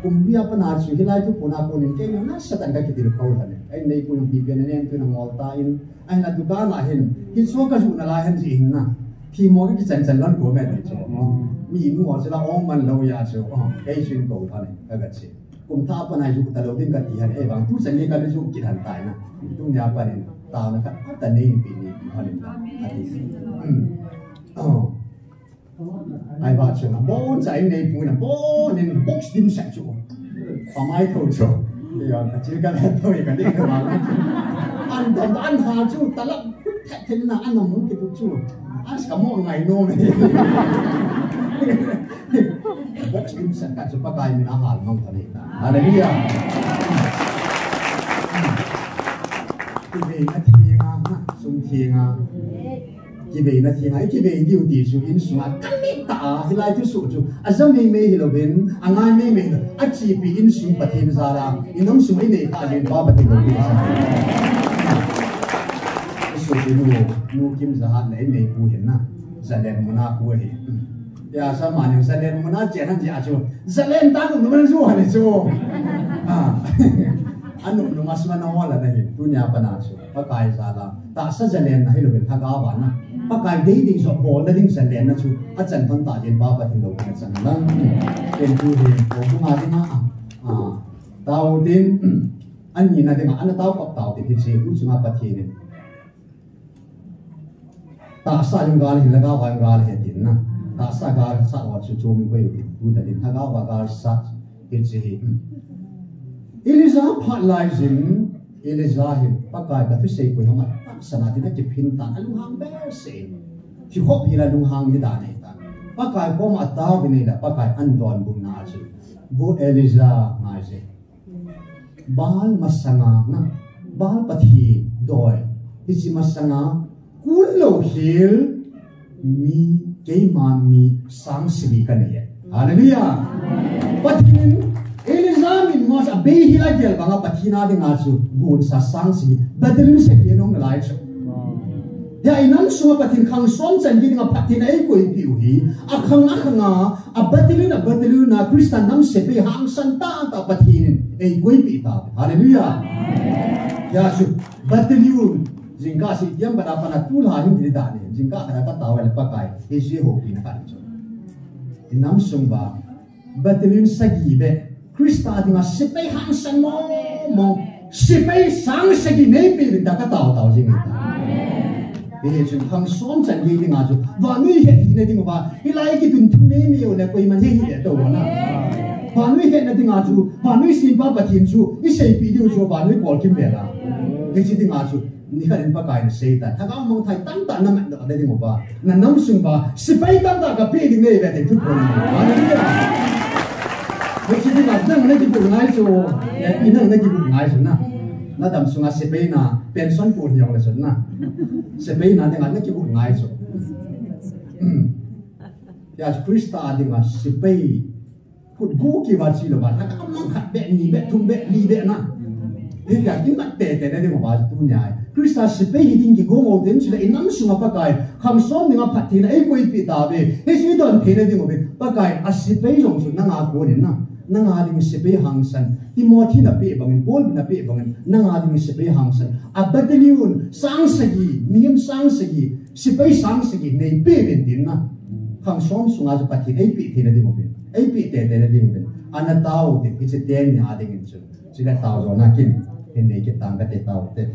Kum li a pat a chu hilai thu puna konin kei jong nasatah in ka kitilkhou lhon in. Ei neipu jong pipen a nen tu na ngol tan. Ahin a dukan a hin. Hichu ka ju nalai hon jeh hin na. Themmo ka kichan chan lhon ko me ti chu. Mi nu ho chu la ong man lou a chu. Kei chu in kou lhon in ka ga che. Kum thah a pat a ju talou ding kati hon, ei vang tuchan ni kana ju kit hon tai na. Tunia pat in taona khat a ta nei pi ni hon in ati. Ai ba chu na bon cha in neipu na bon in box dimset chu. Pamai tho chu. Ka chil ka le tho ka ni ka ma. An dam an ha chu talap that then na an mu ki tu chu. As ka mo ngai nom e. Box dimset ka chu Pakai min a hal mang ta nei ta. Hallelujah. Kiveina thenga, sum thenga. Kiveina thenga, i kivei diu ti chu insunga, ka mit ta a, hilai thusoh chu, a ja mei mei hilou vin, a ngai mei mei hilou, a chepi insung Pathen jal a, i nam sung i nei ta jin pa Pathen lou vin sa. I sopi nu, nu Kim Jahat le i neipu hin na, Zalen muna pu ahi. Hia sa ma ni Zalen muna chen han jia chu, Zalen ta nu nu man ju han chu. A. Anu nu mas ma na ho la na hi, tunia pat a chu. Pakai jal a, tahsa jalen na hilou vin lhagao a na. Pakai dei dei joh bolna ding jalen na chu, a chan thon ta jin pa Pathen lou na chan lang. Ken tu hi, ko bu nga ding a, a, tao tin, ani na ding a, ana tao kop tao tin hiche, tu chunga Pathen in. Tahsa jong gal hi, lhagao a jong gal hi tin na. Tahsa gal sa wa chu chu mi ko yu tu da din, lhagao a gal sa. Hiche hi. Elijah phat lai jin, Elijah hin, Pakai kathusei koi ham a, tahsan a tin akiphin tan, alunghang behseh in. Thihop hi la lunghang hi dan ahi tan. Pakai koma atao vin ahile, Pakai in adonbutna chu, Bu Elijah, ngai je. Baal masanga na, Baal pathen doi, hiche masanga, kun lou khel, mi, keima mi sang sagi kanei e. Hallelujah. Pathen in, Elijah min mo sa bei hi la gel banga Pathen a dinga chu, gonsa sang sagi, battalion sagi anung nalai chu. Hia inam sunga Pathen khang som chan gei dinga Pathen in eikoipeh u hi, akhang akhang a, a battalion a battalion a Christa nam sepai hangsan tahtah Pathen in eikoipeh tauve. Hallelujah. Hia chu battalion, jingkah sei tiam kana pana tulha hin hi dan ahi, jingkah kana katao le Pakai, hiche houpina khat chu. Inam sung uva, battalion sagi beh, Christa dinga sepai hangsan mong mong, sepai sang sagi neipeh uvin tia katao tao jing ahi. Hichun khang som chan gei dinga chu, vannoi hetthei na ding uva, hilai kidun thum nei mi u le koiman hei hile tou na. Vannoi hetna dinga chu, vannoi sempa Pathen chu, iseipeh diu chu, vannoi kolkim vela. Hiche dinga chu, nikhat in Pakai in asei tan, lhagao mangthai tamtah namat doh na ding uva, nanam sung uva sepai tamtah kapeh ding nahi uve ti thuphon. Hallelujah. Hiche dinga nang nakigot ngai chu, eh, nang nakigot ngai chu na. Nadam sunga sepai na, pension pu hiong le chu na. Sepai na dinga nakigot ngai chu. Hia Christa dinga sepai Khut go kiva chi lou va, lhagao mangkhat beh, ni beh, thum beh, li beh na. Hitia kimat tete na ding uva tunia. Christa sepai hi ding kigo ngol ten chule inam sunga Pakai, khang som dinga phattheina eikoipeh tauve. Hiche idon theina ding uva, Pakai a sepai jong chu nanga konin na. Nanga ding sepai hangsan. Timothy in apeh bangin, Paul in apeh bangin, nanga ding sepai hangsan. A battalion, sang sagi, mihem sang sagi, sepai sang sagi, neipeh uvin tin na. Khang som sunga chu Pathen eipeh theina ding uvin. Eipeh tete na ding uvin. Ana tao u te, hiche teni a dingin chu. Chule tao jo na kin. Hin nei kit tang kate tao te.